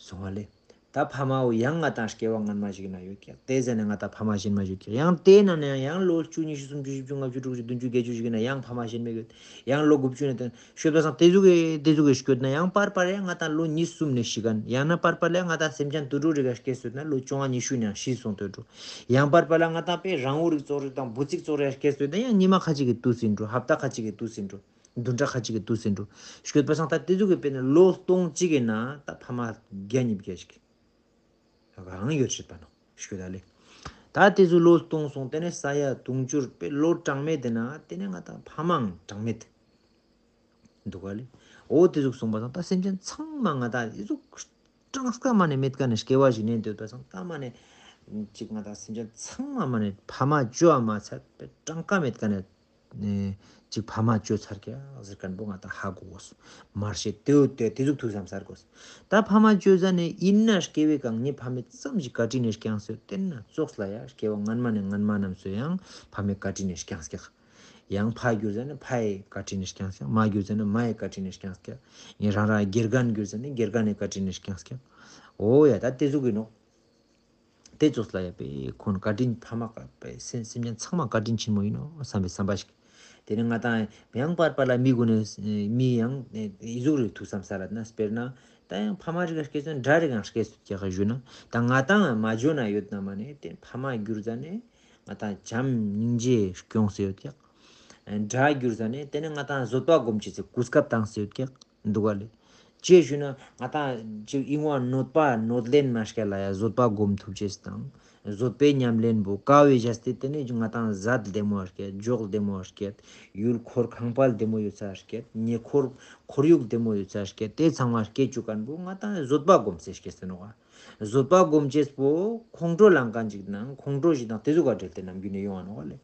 སོང་བ་ལེ། ད་ཕ་མའོ་ཡང་ང་དང་སྐྱེ་བ་སྔན་མ་ཞིག་ན་ཡོད་ཀྱག་དེ་ཟེར་ནས་ང་དང་ཕ་མ་གཞན་མ་ཞིག་ཀྱག་ཡང་དེ་ན་ནས་ཡང་ལོ་བཅུ་ཉི་ཤུ་སུམ་ཅུ་བཞི་བཅུ་ལྔ་བཅུ་དྲུག་ཅུ་བདུན་ཅུ་བརྒྱད་ཅུ་ཞིག་ན་ཡང་ཕ་མ་གཞན་མ་ཡོད། ཡང་ལོ་དགུ་བཅུ་ན་དེ་ཤོད་པ་སང་དེ་ཟུག་གི་དེ་ཟུག་གི་སྐྱོད་ན་ཡང་པར་པར་ཡང་ང་དང་ལོ་ཉི་ཤུ་གསུམ་ནས་ཤི་གན་ཡང་ན་པར་པར་ལ་ང་དང་སེམས་ཅན་དུད་འགྲོ་རིགས་ཀ་སྐྱེ་སོད་ན་ལོ་བཅོ་ལྔ་ཉི་ཤུ་ནས་ཤི་སོང་དུད་འགྲོ། ཡང་པར་པར་ལ་ང་དང་པས་རང་འུ་རིགས་གཙོ་རིགས་དང་འབུ་ཚིག་གཙོ་རིགས་སྐྱེ་སོད་ན་ཡང་ཉི་མ་ཁ་ཅིག་གི་དུས་ཟིན་འགྲོ། ཧབ་ཏ་ཁ་ཅིག་གི་དུས་ཟིན་འགྲོ། བདུན་ཕྲག་ཁ་ཅིག་གི་དུས་ཟིན་འགྲོ། ཤོད་པ་སང་ད་དེ་ཟུག་གི་དཔེར་ན་ལོ་སྟོང་གཅིག་གི་ན་ད་ཕ་མ་བརྒྱ་ཉིས་བརྒྱ་ཞིག་རང་ཡོད་སྲིད་པ་ནོ་ཤོད་ད་ལེ། ད་དེ་ཟུག་ལོ་སྟོང་སོང་དེ་ནས་ས་ཡ་དུང་ཕྱུར་དཔེ་ལོ་གྲངས་མེད་དེ་ན་དེ་ནས་ང་དང་ཕ་མའང་གྲངས་མེད་འདུག་ག་ལེ། འོ་དེ་ཟུག་སོང་པ་སང་ད་སེམས་ཅན་ཚང་མ་ང་དང་དེ་ཟུག་གྲངས་ཀ་མ་ནས་མེད་ཀ་ནས་སྐྱེ་བ་ཞིག་ནས་འདོད་པ་སང་ད་མ་ནས་ཅིག་ང་དང་སེམས་ཅན་ཚང་མ་མ་ནས་ཕ་མ་བཅོ་བ་མ་ཚད་པའི་གྲངས་ཀ་མེད་ཀ་ནས་ནས་ཅིག་ཕ་མ་བཅོ་ཚར་ཀྱག་ཟེར་མཁན་པོ་ང་དང་ཧ་གོ་དགོས། མར་ཤེས་དེའུ་དེ་དེ་ཟུག་ཐུགས་བསམ་གསར་དགོས། ད་ཕ་མ་བཅོ་ཟ་ནས་ཡིན་ན་སྐྱེ་བའི་གང་ཉིད་ཕ་མའི་ཙམ་ཞིག་བཀའ་དྲིན་ནས་བསྐྱངས་སོད་དེ་ན་ཙོགས་ལ་ཡ་སྐྱེ་བ་སྔན་མ་ནས་སྔན་མ་རྣམས་སུ་ཡང་ཕ་མའི་བཀའ་དྲིན་ནས་བསྐྱངས་ཀྱག་ཡང་ཕ་གྱུར་ཟ་ནས་ཕ་ཡི་བཀའ་དྲིན་ནས་བསྐྱངས་ཀྱག་མ་གྱུར་ཟ་ནས་མ་ཡི་བཀའ་དྲིན་ནས་བསྐྱངས་ཀྱག་ཡིན་རང་རང་དགེ་རྒན་གྱུར་ཟ་ནས་དགེ་རྒན་ནས་བཀའ་དྲིན་ནས་བསྐྱངས་ཀྱག་འོ་ཡ་ད་དེ་ཟུག་གི་ནོ། དེ་ཙོགས་ལ་ཡ་པས་ཁོང་བཀའ་དྲིན་ཕ་མ་བཀའ་པས་སེམས་སེམས་ཅན་ཚང་མ་བཀའ་དྲིན་ཆེན་མོ་ཡིན་ནོ་བསམ་པའི་བསམ་པ་ཞིག་དེ་ནས་ང་དང་ཡང་པར་པར་ལ་མི་དགོས་ནས་མི་ཡང་ཨི་ཟུག་རེ་ཐུགས་བསམ་ས་ར་ན་དཔེར་ན་ད་ཡང་ཕ་མ་རིགས་ཀ་སྐྱེ་ཚུལ་འདྲ་རིགས་ཀ་སྐྱེ་ཚུལ་ཀྱག་ཞུ་ན་ད་ང་དང་མ་འཇོ་ན་ཡོད་ན་མ་ནས་དེ་ཕ་མ་གྱུར་ཟ་ནས་ང་དང་བྱམས་སྙིང་རྗེ་སྐྱོང་སེ་ཡོད་ཀྱག་དགྲ་གྱུར་ཟ་ནས་དེ་ནས་ང་དང་བཟོད་པ་སྒོམ་བྱེད་ཚེ་གུས་སྐབས་བཏང་སེ་ཡོད་ཀྱག་འདུག་ག་ལེ། ཅེས་ཞུས་ན་ང་ཏང་ཅིག་ཨིན་བ་གནོད་པ་གནོད་ལན་མ་སྐྱེལ་ལ་ཡ་བཟོད་པ་སྒོམ་ཐུབ་ཅེས་དང་། བཟོད་པའི་ཉམས་ལེན་པོ་དཀའ་བའི་བྱས་ཏེ་དེ་ནས་ང་ཏང་ཟད་བདེ་མོ་སྐྱེད། འཇོག་བདེ་མོ་སྐྱེད། ཡུལ་འཁོར་ཁང་པ་བདེ་མོ་ཡོད་ས་སྐྱེད། ཉེ་འཁོར་ཁོར་ཡུག་བདེ་མོ་ཡོད་ས་སྐྱེད། དེ་ཚང་མ་སྐྱེད་བཅུག་མཁན་པོ་ང་ཏང་བཟོད་པ་སྒོམ་ཟེར་སྐྱེད་ཟེར་ནོ། བཟོད་པ་སྒོམ་ཅེས་པོ་ཁོང་ཁྲོ་ལངས་མཁན་ཅིག་དང་ཁོང་ཁྲོ་ཞིག་དང་དེ་ཚོ་ག་འབྲེལ་ཏེ་ནམ་རྒྱུན་ནས་ཡོང་བ་ནོ་ལེ།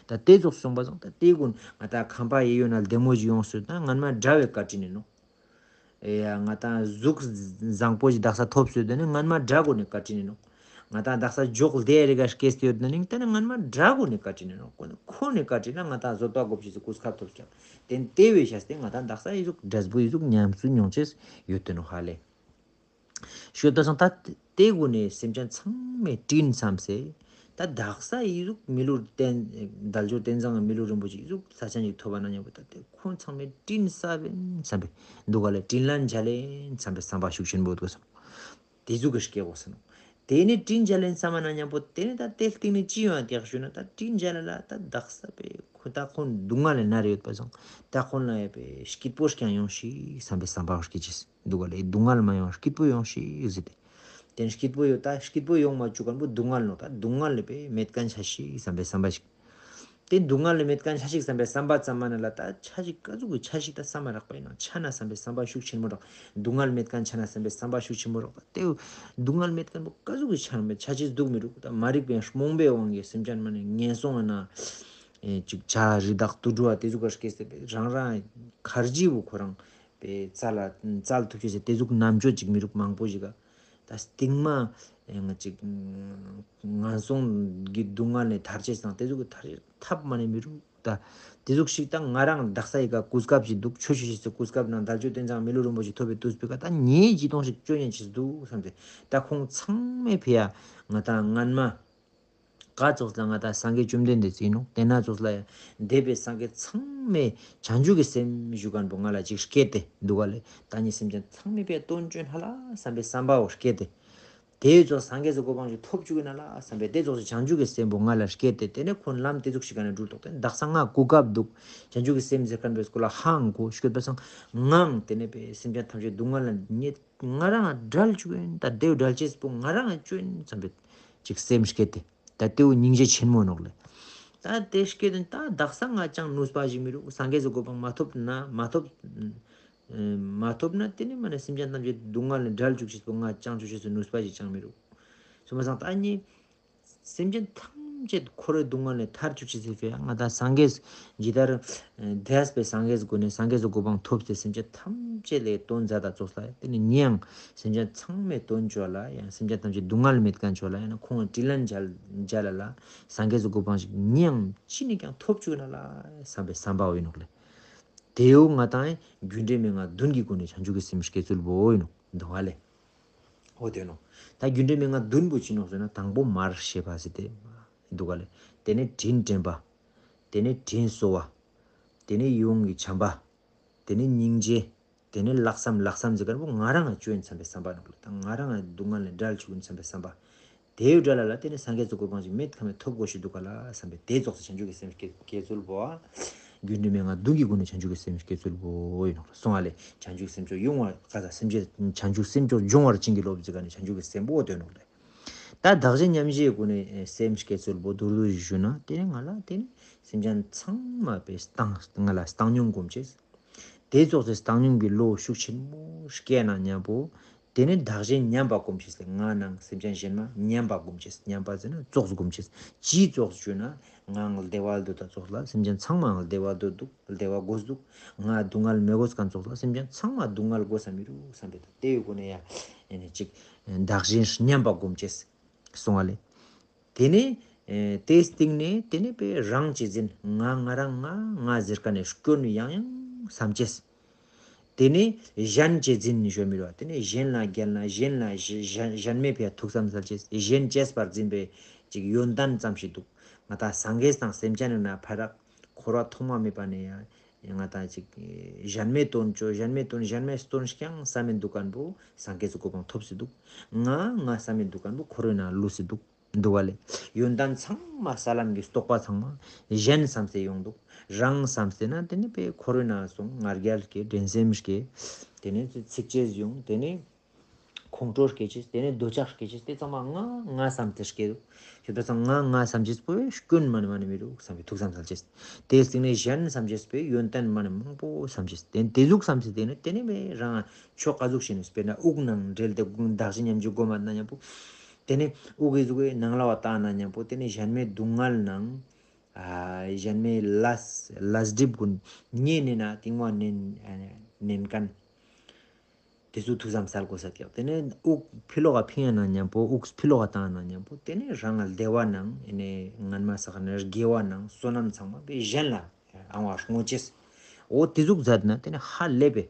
ད་དེ་ཚོ་གསུངས་པ་སོང་། ད་དེ་ཀུན་ང་ཏང་ཁང་པ་ཡེ་ཡོད་ན་བདེ་མོ་ཞིག་ཡོང་སྲོལ་དང་སྔན་མ་འདྲ་བའི་བཀའ་དྲིན་ནི་ནོ། ཨེ་ཡ་ང་ཏང་གཟུགས་བཟང་པོ་ཞིག་དག་ས་ཐོབ་སྲོལ་དེ་ནི་སྔན་མ་འདྲ་གོ་ནི་བཀའ་དྲིན་ནི་ནོ། ང་ཏང་དག་ས་འཇོག་བདེ་རིག་ག་སྐྱེས་ཏེ་ཡོད་ནི་དེ་ནི་སྔན་མ་འདྲ་གོ་ནི་བཀའ་དྲིན་ནི་ནོ། ཁོ་ནི་ཁོ་ནི་བཀའ་དྲིན་ན་ང་ཏང་བཟོད་པ་སྒོམ་ཅེས་སུ་གོ་སྐབས་ཐོབ་ཀྱང་དེ་དེ་བས་བྱས་ཏེ་ང་ཏང་དག་ས་ཡི་གཟུགས་འབྲས་བུ་ཡི་གཟུགས་ཉམས་སུ་མྱོང་ཅེས་ཡོད་དེ་ནོ་ཧ་ལེ། ཤོད་པ་སང་ད་དེ་དགོས་ནས་སེམས་ཅན་ཚང་མས་དྲིན་བསམ་སེ། ད་དག་ས་ཡི་གཟུགས་མི་ལུས་རྟེན་དལ་འབྱོར་རྟེན་བཟང་མི་ལུས་རིན་པོ་ཆེ་ཡི་གཟུགས་ས་ཆ་ཞིག་ཐོབ་པ་ན་མཉམ་པོ་ད་དེ་ཁོང་ཚང་མས་དྲིན་བསམ་པས་བསམ་པས་འདུག་ག་ལེ། དྲིན་ལན་འཇལ་ལེན་བསམ་པས་བསམ་པ་ཤུགས་ཆེན་པོ་འདུག་སོང་། དེ་ཟུག་གི་སྐྱེ་དགོས་སོང་། དེ་ནས་དྲིན་འཇལ་ལེན་བསམ་པ་ན་མཉམ་པོ་དེ་ནས་ད་དེ་སྟེང་ནས་ཅི་ཡོང་དེ་ཞུ་ན་ད་དྲིན་འཇལ་ལ་ད་དག་ས་པས་ཁོ་ད་ཁོང་སྡུག་བསྔལ་ལས་མནར་ཡོད་པ་སོང་། ད་ཁོང་ལ་ཡ་པས་སྐྱིད་པོ་ཞིག་ཀྱང་ཡོང་ཤིག་བསམ་པའི་བསམ་པ་སྐྱེ་ཅེས། འདུག་ག་ལེ། སྡུག་བསྔལ་མ་ཡོང་སྐྱིད་པོ་ཡོང་ཤིག་ཟེར་ཏེ། དེ་སྐྱིད་པོ་ཡོད་ད་སྐྱིད་པོ་ཡོང་མ་བཅུག་མཁན་པོ་སྡུག་བསྔལ་ནོ་ད་སྡུག་བསྔལ་ལས་པས་མེད་མཁན་ཆ་ཤིག་བསམ་པའི་བསམ་པ་ཞིག་དེ་སྡུག་བསྔལ་ལས་མེད་མཁན་ཆ་ཞིག་བསམ་པའི་བསམ་པ་ཙམ་མ་ན་ལ་ད་ཆ་ཞིག་ག་ཟུག་གི་ཆ་ཞིག་ད་བསམ་མ་རག་པ་ཡིན་ན་ཆ་ན་བསམ་པའི་བསམ་པ་ཤུགས་ཆེན་མོ་རག་སྡུག་བསྔལ་མེད་མཁན་ཆ་ན་བསམ་པའི་བསམ་པ་ཤུགས་ཆེན་མོ་རག་ད་དེ་སྡུག་བསྔལ་མེད་མཁན་པོ་ག་ཟུག་གི་ཆ་ན་མེད་ཆ་ཅིག་སྡུག་མི་རུག་ད་མ་རིག་པའི་རྨོངས་པའི་དབང་གིས་སེམས་ཅན་མ་ནས་ངན་སོང་ང་ན་ཅིག་བྱ་རི་དྭགས་དུད་འགྲོ་བ་དེ་ཟུག་ག་སྐྱེས་ཏེ་རང་རང་ཁར་ཇི་བོ་ཁོ་རང་པའི་རྩ་ལ་རྩལ་ཐུབ་ཅེས་ཟེར་དེ་ཟུག་རྣམ་དཔྱོད་ཅིག་མི་རུག་མང་པོ་ཞིག་ག་ད་སྟིང་མ་ང་ཅིག་ངན་སོང་གི་སྡུག་བསྔལ་ནས་ཐར་ཅེས་དང་དེ་ཟུག་གི་ཐར་ཐབས་མ་ནས་མི་རུག་ད་དེ་ཟུག་ཞིག་ད་ང་རང་དག་ས་ཡི་ག་གོ་སྐབས་ཤིག་འདུག་ཆོས་ཞུ་ཞིག་སུ་གོ་སྐབས་ནང་དལ་འབྱོར་རྟེན་བཟང་མི་ལུས་རིན་པོ་ཆེ་ཐོབ་པའི་དུས་པའི་ག་ད་ངའི་ལྗིད་སྟོང་ཞིག་བཅོ་ཉན་ཅིག་འདུག་བསམ་སྟེ་ད་ཁོང་ཚང་མས་ཕི་ཡ་ང་ད་སྔན་མ་ག་ཙོགས་ལ་ང་ད་སངས་རྒྱས་བཅོམ་ལྡན་འདས་ཟིན་ནོ་དེ་ན་ཙོགས་ལ་ཡ་འདས་པའི་སངས་རྒྱས་ཚང་མས་བྱང་ཆུབ་ཀྱི་སེམས་ཞུ་མཁན་པོ་ང་ལ་ཅིག་སྐྱེས་ཏེ་འདུག་ག་ལེ། ད་ནི་སེམས་ཅན་ཚང་མས་ཕི་ཡ་དོན་བཅོ་ན་ལ་བསམ་པའི་བསམ་པའོ་སྐྱེས་ཏེ། དེའི་ཚོ་སངས་རྒྱས་སུ་གོ་འཕང་ཞིག་ཐོབ་བཅུག་ཡིན་ན་ལ་བསམ་པའི་དེ་ཚོགས་སུ་བྱང་ཆུབ་ཀྱི་སེམས་པོ་ང་ལ་སྐྱེས་ཏེ་དེ་ནས་ཁོང་ལམ་དེ་ཚོགས་ཤིག་ག་ནས་འགྲུལ་ཐོག་དེ་དག་ས་ང་གོ་སྐབས་འདུག་བྱང་ཆུབ་ཀྱི་སེམས་ཟེར་མཁན་པའི་སྐོར་ལ་ཧང་གོ་ཤོད་པ་སང་ངའང་དེ་ནས་པའི་སེམས་ཅན་ཐམས་ཅད་སྡུག་བསྔལ་ལ་ཉེ་ང་རང་བསྒྲལ་བཅུག་ཡིན་ད་དེའུ་བསྒྲལ་ཅེས་པོ་ང་རང་བཅོས་ཡིན་བསམ་པའི་ཅིག་སེམས་སྐྱེས་ཏེ་ད་དེའུ་སྙིང་རྗེ་ཆེན་མོ་ནོག་ལེ། ད་དེ་སྐྱེས་ཏེ་ད་དག་ས་ང་ཅང་ནུས་པ་ཞིག་མི་རུག་སངས་རྒྱས་སུ་གོ་འཕང་མ་ཐོབ་ན་མ་ཐོབ། མ་ཐོབ་ན་དེ་ནི་མ་ནི་སེམས་ཅན་ཐམས་ཅད་སྡུག་བསྔལ་ནས་བསྒྲལ་བཅུག་ཅེས་པོ་ང་ཅང་ཆོག་ཅེས་སུ་ནུས་པ་ཞིག་ཅང་མི་རུག་སོ་མ་སང་ད་ནི་སེམས་ཅན་ཐམས་ཅད་འཁོར་བའི་སྡུག་བསྔལ་ནས་ཐར་བཅུག་ཅེས་ཟེར་བས་ང་ད་སངས་རྒྱས་ཇི་ལྟར་འདས་པའི་སངས་རྒྱས་སྒོ་ནས་སངས་རྒྱས་སུ་གོ་འཕང་ཐོབ་སྟེ་སེམས་ཅན་ཐམས་ཅད་ལས་དོན་མཛད་ད་ཙོགས་ལ་དེ་ནི་ཉེའང་སེམས་ཅན་ཚང་མའི་དོན་བཅོ་ལ་ཡང་སེམས་ཅན་ཐམས་ཅད་སྡུག་བསྔལ་མེད་མཁན་བཅོ་ལ་ཡང་ན་ཁོང་དྲིན་ལན་འཇལ་འཇལ་ལ་ལ་སངས་རྒྱས་སུ་གོ་འཕང་ཞིག་ཉེའང་ཅི་ནས་ཀྱང་ཐོབ་བཅུག་ན་ལ་བསམ་པའི་བསམ་པའོ་ཡིན་ནོག་ལེ། དེའུ་ང་དང་རྒྱུ་འབྲས་མན་ངག་བདུན་གྱི་སྒོ་ནས་བྱང་ཆུབ་ཀྱི་སེམས་སྐྱེ་ཚུལ་བོ་ཡིན་ནོ་འདུག་བ་ལེ། འོ་དེ་ནོ། ད་རྒྱུ་འབྲས་མན་ངག་བདུན་པོ་ཅི་ནོག་ཟེར་ན་དང་པོ་མར་ཤེས་པ་ཟེར་ཏེ་འདུག་བ་ལེ། དེ་ནས་དྲིན་དྲན་པ། དེ་ནས་དྲིན་གཟོ་བ། དེ་ནས་ཡིད་འོང་གི་བྱམས་པ། དེ་ནས་སྙིང་རྗེ། དེ་ནས་ལྷག་བསམ་ལྷག་བསམ་ཟེར་མཁན་པོ་ང་རང་ང་བཅོས་ཡིན་བསམ་པའི་བསམ་པ་ནོག་ལེ། ད་ང་རང་ང་སྡུག་བསྔལ་ནས་བསྒྲལ་བཅུག་ཡིན་བསམ་པའི་བསམ་པ། དེའི་དགྲ་ལ་ལ་དེ་ནི་སངས་རྒྱས་སུ་གོ་འཕང་ཞིག་མེད་ཁ་མེད་ཐོབ་དགོས་ཞིག་འདུག་ག་ལ་བསམ་པའི་དེ་རྫོགས་སུ་བྱང་ཆུབ་ཀྱི་སེམས་སྐྱེ་སྐྱེ་ཚུལ་བོ། རྒྱུ་འབྲས་མན་ངག་བདུན་གྱི་སྒོ་ནས་བྱང་ཆུབ་ཀྱི་སེམས་སྐྱེ་ཚུལ་བོ་ཡིན་ནོ་གསུང་བ་ལས་བྱང་ཆུབ་སེམས་མཆོག་ཡོང་བར་ག་ས་སེམས་ཅན་བྱང་ཆུབ་སེམས་མཆོག་འབྱུང་བར་བྱིན་གྱིས་རློབས་ཟེར་ག་ནས་བྱང་ཆུབ་ཀྱི་སེམས་པོ་འདོད་ནོ་ལས། ད་བདག་གཞན་མཉམ་བརྗེའི་སྒོ་ནས་སེམས་སྐྱེ་ཚུལ་བོ་མདོར་བསྡུས་ཞུ་ན་དེ་ནི་ང་ལ་དེ་ནི་སེམས་ཅན་ཚང་མ་པའི་བཏང་ང་ལ་བཏང་སྙོམས་སྒོམ་བྱེད། དེ་ཙོགས་སུ་བཏང་སྙོམས་ཀྱི་བློ་ཤུགས་ཆེན་མོ་སྐྱེས་ན་མཉམ་པོ། དེ་ནས་བདག་གཞན་མཉམ་པ་སྒོམ་བྱེད་ཟེར་ང་ནང་སེམས་ཅན་གཞན་མ་མཉམ་པ་སྒོམ་བྱེད་མཉམ་པ་ཟེར་ན་ཙོགས་སུ་སྒོམ་བྱེད་ཅིའི་ཙོགས་སུ་བྱུང་ན་ངའང་བདེ་བ་འདོད་ད་ཙོགས་ལ་སེམས་ཅན་ཚང་མའང་བདེ་བ་འདོད་འདུག་བདེ་བ་དགོས་འདུག་ང་སྡུག་བསྔལ་མི་དགོས་མཁན་ཙོགས་ལ་སེམས་ཅན་ཚང་མ་སྡུག་བསྔལ་དགོས་ས་མི་རུག་བསམ་པའི་དེའི་སྒོ་ནས་ཡ་ཡ་ནས་ཅིག་བདག་གཞན་མཉམ་པ་སྒོམ་བྱེད་གསུང་བ་ལས། དེ་ནས་ཨེ་དེའི་སྟེང་ནས་དེ་ནས་པའི་རང་གཅེས་འཛིན་ང་ང་རང་ང་ང་ཟེར་ཀ་ནས་སྐྱོན་ནི་ཡང་ཡང་བསམ་ཅེས། དེ་ནས་གཞན་གཅེས་འཛིན་ནི་ཞོ་མི་རུ་བ་དེ་ནས་གཞན་ལ་རྒྱལ་ན་གཞན་ལ་གཞན་གཞན་མེད་པའི་ཐུགས་བསམ་སལ་ཅེས་གཞན་གཅེས་པར་འཛིན་པའི་ཅིག་ཡོན་ཏན་ཙམ་ཞིག་འདུག་ང་ད་སངས་རྒྱས་དང་སེམས་ཅན་ནི་ན་ཕ་རག་འཁོར་བ་ཐོག་མ་མེད་པ་ནས་ཡང་ང་ད་ཅིག་གཞན་མེད་དོན་བཅོ་གཞན་མེད་དོན་གཞན་མེད་དོན་རྐྱང་བསམ་མི་འདུག་མཁན་པོ་སངས་རྒྱས་སུ་གོ་འཕང་ཐོབ་སི་འདུག་ང་ང་བསམ་མི་འདུག་མཁན་པོ་འཁོར་བའི་ནང་ལུས་སི་འདུག་འདུག་བ་ལས། ཡོན་ཏན་ཚང་མ་ས་ལམ་གྱི་རྟོགས་པ་ཚང་མ་གཞན་བསམ་སེ་ཡོང་འདུག་རང་བསམ་སེ་ན་དེ་ནི་པའི་འཁོར་བའི་ནང་སོང་ང་རྒྱལ་སྐྱེ། འགྲན་སེམས་སྐྱེ། དེ་ནི་ཚིག་ཆེས་ཡོང་། དེ་ནི་ཁོང་ཁྲོ་སྐྱེ་ཅེས། དེ་ནི་འདོད་ཆགས་སྐྱེ་ཅེས། དེ་ཚང་མ་ང་ང་བསམ་སྟེ་སྐྱེ་འདུག་ཞེ་ད་ཚང་ང་ང་བསམ་ཅེས་པོ་སྐྱོན་མ་ནི་མ་ནི་མི་འདུག་བསམ་པའི་ཐུགས་བསམ་སལ་ཅེས། དེ་སྟེང་ནས་གཞན་བསམ་ཅེས་པོ་ཡོན་ཏན་མ་ནི་མང་པོ་བསམ་ཅེས། དེ་དེ་ཟུག་བསམ་སེ་དེ་ནི་དེ་ནི་མེ་རང་ཆོ་ག་ཟུག་བྱས་ནས་དཔེར་ན་དབུགས་ནང་འབྲེལ་ཏེ་བདག་གཞན་མཉམ་བརྗེ་སྒོམ་ན་མཉམ་པོ། དེ་ནི་དབུགས་ཀྱི་གཟུགས་ནང་ལ་བ་བཏང་ན་མཉམ་པོ་དེ་ནི་གཞན་མའི་སྡུག་བསྔལ་ནང་། ཨ། གཞན་མའི་ལས་ལས་སྒྲིབ་ཀུན་ཉེ་ནས་ན་གཏིང་བ་ནན་ནན་མཁན། དེ་ཚོ་ཐུགས་བསམ་གསལ་དགོས་ས་ཀྱང་། དེ་ནས་དབུགས་ཕྱི་ལོགས་ལ་ཕིང་ཡ་ན་མཉམ་པོ། དབུགས་ཕྱི་ལོགས་ལ་བཏང་ན་མཉམ་པོ། དེ་ནས་རང་ལ་བདེ་བ་ནང་ཨེ་ནས་ངན་མ་བསགས་ནས་དགེ་བ་ནང་བསོད་ནམས་ཚང་མ་པའི་གཞན་ལ་ཨང་བ་སྔོ་ཅེས། འོ་དེ་ཟུག་མཛད་ན་དེ་ནས་ཧ་ལས་པའི་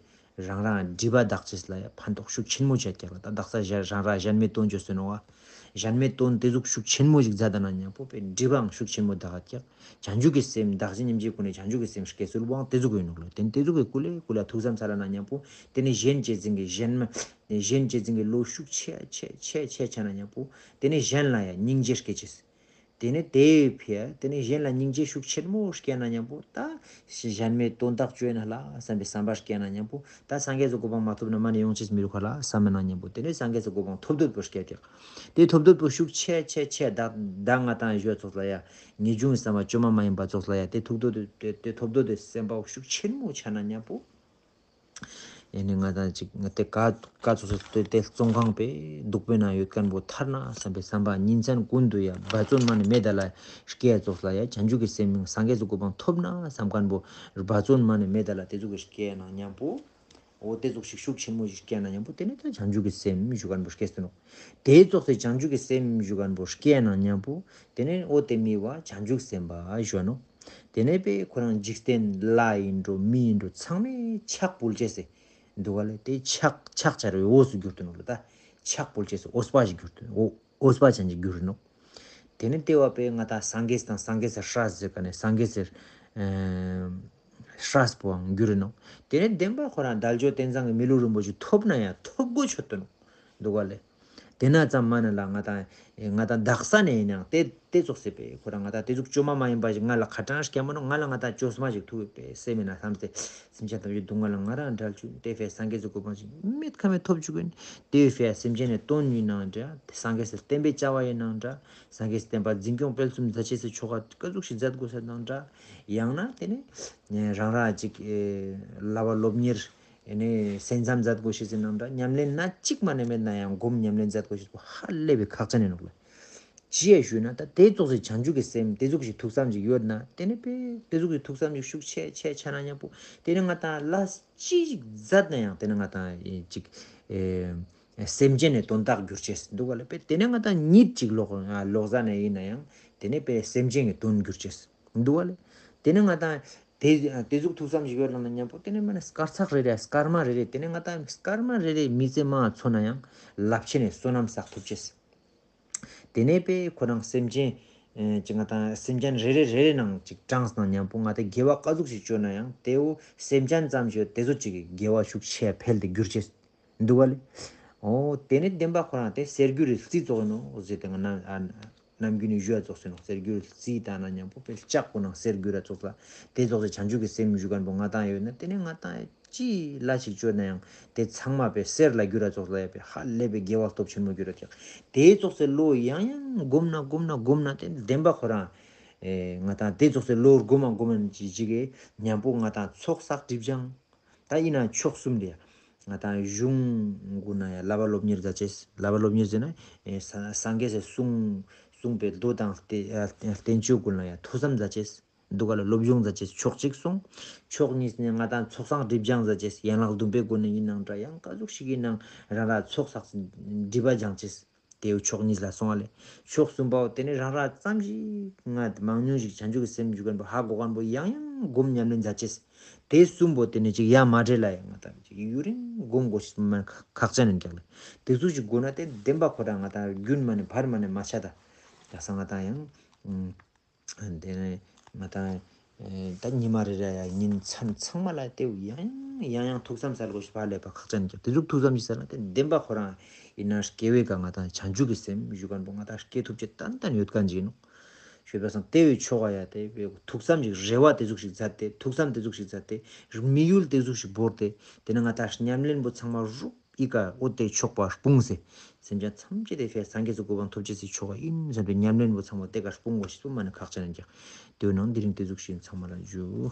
རང་རང་སྒྲིབ་པ་དག་ཅེས་ལ་ཡ་ཕན་ཐོགས་ཤུགས་ཆེན་མོ་བྱེད་ཀྱག་ལ། ད་དག་ས་གཞན་རང་རང་གཞན་མའི་དོན་བརྗོད་སོ་ནོ་བ། གཞན་མའི་དོན་དེ་ཟུག་ཤུགས་ཆེན་མོ་ཞིག་མཛད་ན་མཉམ་པོ་པའི་སྒྲིབ་པའང་ཤུགས་ཆེན་མོ་དག་ཀྱག་བྱང་ཆུབ་ཀྱི་སེམས་བདག་གཞན་མཉམ་བརྗེའི་སྒོ་ནས་བྱང་ཆུབ་ཀྱི་སེམས་སྐྱེ་ཚུལ་བོའང་དེ་ཟུག་ཡིན་ནོག་ལོ། དེ་དེ་ཟུག་གི་ཀུ་ལེ་ཀུ་ལེ་ཐུགས་བསམ་ཚར་ན་མཉམ་པོ་དེ་ནི་གཞན་གཅེས་འཛིན་གྱི་གཞན་མ་གཞན་གཅེས་འཛིན་གྱི་བློ་ཤུགས་ཆེ་ཆེ་ཆེ་ཆེ་ཆ་ན་མཉམ་པོ་དེ་ནི་གཞན་ལ་ཡང་སྙིང་རྗེ་སྐྱེ་ཅེས། དེ་ནི་དེའི་ཕྱིར་དེ་ནི་གཞན་ལ་སྙིང་རྗེ་ཤུགས་ཆེན་མོ་སྐྱེ་ན་མཉམ་པོ་ད་གཞན་མའི་དོན་དག་བཅོས་ན་ལ་བསམ་པའི་བསམ་པ་སྐྱེ་ན་མཉམ་པོ་ད་སངས་རྒྱས་སུ་གོ་འཕང་མ་ཐོབ་ན་མ་ནི་ཡོང་ཅེས་མི་རུ་ཁ་ལ་བསམ་ན་མཉམ་པོ་དེ་ནི་སངས་རྒྱས་སུ་གོ་འཕང་ཐོབ་འདོད་པོ་སྐྱེ་ཀྱག་དེ་ཐོབ་འདོད་པོ་ཤུགས་ཆེ་ཆེ་ཆེ་ད་ད་ང་དང་ཞོལ་ཚོགས་ལ་ཡ། ངེས་འབྱུང་བསམ་པ་བཅོས་མ་མ་ཡིན་པ་ཚོགས་ལ་ཡ་དེ་ཐོབ་འདོད་དེ་དེ་ཐོབ་འདོད་དེ་སེམས་པ་ཤུགས་ཆེན་མོ་ཆ་ན་མཉམ་པོ། ཡེ་ནི་ང་དང་ཅིག་ང་དེ་ཀ་ཀ་ཚོགས་སུ་དེ་དེ་བཙོན་ཁང་པའི་སྡུག་པའི་ནང་ཡོད་མཁན་པོ་ཐར་ན་བསམ་པའི་བསམ་པ་ཉིན་མཚན་ཀུན་ཏུ་ཡ་འབད་བརྩོན་མ་ནི་མེད་ད་ལ་སྐྱེ་ཚོགས་ལ་ཡ་བྱང་ཆུབ་ཀྱི་སེམས་སངས་རྒྱས་སུ་གོ་འཕང་ཐོབ་ན་བསམ་མཁན་པོ་འབད་བརྩོན་མ་ནི་མེད་ད་ལ་དེ་ཚོ་གི་སྐྱེ་ན་མཉམ་པོ། འོ་དེ་ཙོགས་ཤིག་ཤུགས་ཆེན་མོ་ཞིག་སྐྱེས་ན་མཉམ་པོ་དེ་ནི་ད་བྱང་ཆུབ་ཀྱི་སེམས་ཞུ་མཁན་པོ་སྐྱེས་སོ་ནོ། དེ་ཙོགས་སེ་བྱང་ཆུབ་ཀྱི་སེམས་ཞུ་མཁན་པོ་སྐྱེས་ན་མཉམ་པོ་དེ་ནི་འོ་དེ་མི་བ་བྱང་ཆུབ་སེམས་དཔའ་ཞུ་ནོ། དེ་ནས་པས་ཁོ་རང་འཇིག་རྟེན་ལྷ་ཡིན་འགྲོ་མི་ཡིན་འགྲོ་ཚང་མས་ཕྱག་ཕུལ་ཅེས་སེ་འདུག་ག་ལེ། དེ་ཕྱག་ཕྱག་བྱ་རུ་འོས་སུ་གྱུར་ཏུ་ནོ་ལ་ད་ཕྱག་ཕུལ་ཅེས་སེ་འོས་པ་ཞིག་གྱུར་ཏུ་འོ་འོས་པ་ཅན་ཞིག་གྱུར་ནོ། དེ་ནི་ལྟེ་བ་པས་ང་དང་སངས་རྒྱས་དང་སངས་རྒྱས་སི་སྲས་ཟེར་ག་ནས་སངས་རྒྱས་སི་ཨེ་སྲས་པོའང་འགྱུར་རེ་ནོ། དེ་ནི་བདེན་པ་ཁོ་རང་དལ་འབྱོར་རྟེན་བཟང་གི་མི་ལུས་རིན་པོ་ཆེ་ཐོབ་ན་ཡང་ཐོབ་དགོས་ཆོད་དོ་ནོ། འདུག་ག་ལེ། དེ་ན་ཙམ་མ་ནི་ལ་ང་དང་ང་དང་དག་ས་ནས་ཡིན་ནའང་དེ་དེ་ཙོགས་སེ་པས་ཁོ་རང་ང་དང་དེ་ཟུག་བཅོས་མ་མ་ཡིན་པ་ཞིག་ང་ལ་ཁ་གྲངས་སྐྱེ་མ་ནོ། ང་ལ་ང་དང་བཅོས་མ་ཞིག་ཐུག་ཡོད་པས་སེམས་མེད་ན་བསམ་སྟེ། སེམས་ཅན་ཐམས་ཅད་སྡུག་བསྔལ་ལ་ང་རང་བྲལ་བཅུག་དེ་ཕའི་སངས་རྒྱས་སུ་གོ་འཕང་ཞིག་མེད་ཁ་མེད་ཐོབ་བཅུག་གིན། དེ་ཕའི་སེམས་ཅན་ནི་དོན་ཡིན་ནང་འདྲ། སངས་རྒྱས་སི་བསྟན་པའི་བྱ་བ་ཡིན་ནང་འདྲ། སངས་རྒྱས་སི་བསྟན་པ་འཛིན་སྐྱོང་སྤེལ་གསུམ་མཛད་ཅེས་སི་ཆོ་ག་ཀ་ཟུག་ཞིག་མཛད་དགོས་ས་ནང་འདྲ། ཡང་ན་དེ་ནི་རང་རང་ཅིག་བསླབ་པ་སློབ་གཉེར་ནི་སེམས་ཙམ་མཛད་དགོས་ཤེས་སི་ནང་འདྲ། ཉམས་ལེན་སྣ་གཅིག་མ་ནི་མེད་ན་ཡང་སྒོམ་ཉམས་ལེན་མཛད་དགོས་ཤེས་པོ་ཧ་ལས་པའི་ཁག་ཅན་ཡིན་ནོག་ལེ། ཅི་ཡ་ཞུས་ན་ད་དེ་ཙོགས་སི་བྱང་ཆུབ་ཀྱི་སེམས་དེ་ཙོགས་ཤིག་ཐུགས་བསམ་ཞིག་ཡོད་ན་དེ་ནི་པས་དེ་ཙོགས་ཀྱི་ཐུགས་བསམ་ཞིག་ཤུགས་ཆེ་ཆེ་ཆ་ན་མཉམ་པོ་དེ་ནི་ང་དང་ལ་ཅི་ཞིག་མཛད་ན་ཡང་དེ་ནི་ང་དང་ཅིག་སེམས་ཅན་ནི་དོན་དག་གྱུར་ཅེས་འདུག་ག་ལེ། པས་དེ་ནི་ང་དང་ཉིད་ཅིག་ལོག་ལོག་ཟ་ནས་ཡིན་ན་ཡང་དེ་ནི་པས་སེམས་ཅན་གྱི་དོན་གྱུར་ཅེས་འདུག་ག་ལེ། དེ་ནི་ང་དང་དེ་དེ་ཟུག་ཐུགས་བསམ་ཞིག་ཡོད་ལ་ན་མཉམ་པོ་དེ་ནི་མ་ནི་སྐར་ཚག་རེ་རེ་སྐར་མ་རེ་རེ་དེ་ནི་ང་དང་སྐར་མ་རེ་རེ་མི་ཚེ་མ་འཚོ་ན་ཡང་རླབས་ཆེན་ནི་བསོད་ནམས་བསགས་ཐུབ་ཅེས། དེ་ནས་པས་ཁོ་རང་སེམས་ཅན་ཨེ་ཅིག་ང་དང་སེམས་ཅན་རེ་རེ་རེ་རེ་ནང་ཅིག་གྲངས་ནང་མཉམ་པོ་ང་དང་དགེ་བ་ཀ་ཟུག་ཞིག་བཅོས་ན་ཡང་དེའུ་སེམས་ཅན་ཙམ་ཞིག་དེ་ཚོ་ཅིག་གི་དགེ་བ་ཤུགས་ཆེ་འཕེལ་ཏེ་གྱུར་ཅེས་འདུག་ག་ལེ། འོ་དེ་ནི་བདེན་པ་ཁོ་རང་དེ་གསེར་འགྱུར་རི་རྩི་ཙོགས་ནོ་ཟེར་ཏེ་ང་ནམ་ཨ་ནམ་རྒྱུན་ནས་ཞུ་བ་ཙོགས་ཟེར་ནོ། གསེར་འགྱུར་རི་རྩི་ད་ན་མཉམ་པོ་པས་ལྕགས་པོ་ནང་གསེར་འགྱུར་ར་ཙོགས་ལ་དེ་ཙོགས་སེ་བྱང་ཆུབ་ཀྱི་སེམས་ཞུ་མཁན་པོ་ང་དང་ཡོད་ན་དེ་ནི་ང་དང་ཅི་ལ་ཞིག་བཅོས་ན་ཡང་དེ་ཚང་མ་པའི་གསེར་ལ་འགྱུར་ར་ཙོགས་ལ་ཡ་པའི་ཧ་ལས་པའི་དགེ་བ་སྟོབས་ཆེན་མོ་འགྱུར་ར་ཀྱག་དེ་ཙོགས་སེ་ལོ་ཡང་ཡང་སྒོམ་ན་སྒོམ་ན་དེ་བདེན་པ་ཁོ་རང་ཨེ་ང་དང་དེ་ཙོགས་སེ་ལོ་སྒོམ་མ་སྒོམ་མ་ཅི་ཅི་གེ་མཉམ་པོ་ང་དང་ཚོགས་བསགས་སྒྲིབ་སྦྱང་ད་ཡིན་ན་ཕྱོགས་གསུམ་ལས་ང་དང་གཞུང་དགུ་ན་ཡ་བསླབ་པ་སློབ་གཉེར་མཛད་ཅེས། བསླབ་པ་སློབ་གཉེར་ཟེར་ན་ཨེ་ས་སངས་རྒྱས་སེ་གསུང་གསུང་པའི་མདོ་དང་བསྟན་བསྟན་བཅོས་དགུ་ན་ཡ་ཐོས་བསམ་མཛད་ཅེས། འདུག་ག་ལ་སློབ་སྦྱོང་མཛད་ཅེས་ཕྱོགས་གཅིག་སོང་། ཕྱོགས་གཉིས་ནས་ང་དང་ཚོགས་བསགས་སྒྲིབ་སྦྱང་མཛད་ཅེས་ཡན་ལག་བདུན་པའི་སྒོ་ནས་ཡིན་ནང་འདྲ་ཡང་ཀ་ཟུག་ཞིག་ཡིན་ནང་རང་ར་ཚོགས་བསགས་སྒྲིབ་པ་སྦྱང་ཅེས་དེའུ་ཕྱོགས་གཉིས་ལ་སོང་བ་ལས། ཕྱོགས་གསུམ་པའོ་དེ་ནས་རང་ར་ཙམ་ཞིག་ང་མང་ཉུང་ཞིག་བྱང་ཆུབ་ཀྱི་སེམས་འཇུག་མཁན་པོ་ཧ་གོ་མཁན་པོ་ཡང་ཡང་སྒོམ་ཉམས་ལེན་མཛད་ཅེས་དེ་གསུམ་པོ་དེ་ནས་ཅིག་ཡ་མ་བྲལ་ལ་ཡང་ང་དང་ཅིག་ཡུན་རིང་སྒོམ་དགོས་ཤེས་མ་ཁག་ཅན་ཡིན་ཀྱག་ལ། དེ་ཚོ་ཞིག་དགོས་ན་དེ་བདེན་པ་ཁོ་རང་ང་དང་རྒྱུན་མ་ནས་བར་མ་ནས་མ་ཆད་ད། ཡ་ས་ང་དང་ཡང་། དེ་ནས་ང་དང་ད་ཉི་མ་རེ་རེ་ཡ་ཉིན་མཚན་ཚང་མ་ལ་དེའུ་ཡང་ཡང་ ཡང་ཡང་ཐུགས་བསམ་སལ་དགོས་ཤེས་ཕར་ལས་པ་ཁག་ཅན་གྱི་དེ་ཟུག་ཐུགས་བསམ་ཞིག་སལ་ན་དེ་བདེན་པ་ཁོ་རང་ཡིན་ན་སྐྱེ་བོའི་ག་ང་དང་བྱང་ཆུབ་ཀྱི་སེམས་ཞུ་མཁན་པོ་ང་དང་སྐྱེ་ཐུབ་ཅེས་ཏན་ཏན་ཡོད་མཁན་ཅིག་ཡིན་ནོ། ཤོད་པ་སང་དེ་བས་ཆོག་ག་ཡ་དེ་བས་ཐུགས་བསམ་ཞིག་རེ་བ་དེ་ཟུག་ཞིག་མཛད་དེ་ཐུགས་བསམ་དེ་ཟུག་ཞིག་མཛད་དེ་དམིགས་ཡུལ་དེ་ཟུག་ཞིག་བོར་ཏེ་དེ་ནི་ང་དང་ཉམས་ལེན་པོ་ཚང་མ་རུབ་ཨི་ཀ་ཨོ་དེ་ཆོག་པ་སྤུངས་སེ། སེམས་ཅན་ཐམས་ཅད་དེ་ཕའི་སངས་རྒྱས་སུ་གོ་འཕང་ཐོབ་ཅེས་སི་ཆོག་ག་ཡིན་བསམ་པའི་ཉམས་ལེན་པོ་ཚང་མ་དེ་ཀ་སྤུངས་དགོས་ཤེས་པོ་མ་ནི་ཁག་ཅན་ཡིན་ཀྱང་། དེ་བས་ནང་དེ་རིང་དེ་ཟུག་ཞིག་ཚང་མ་ལ་འཇུ།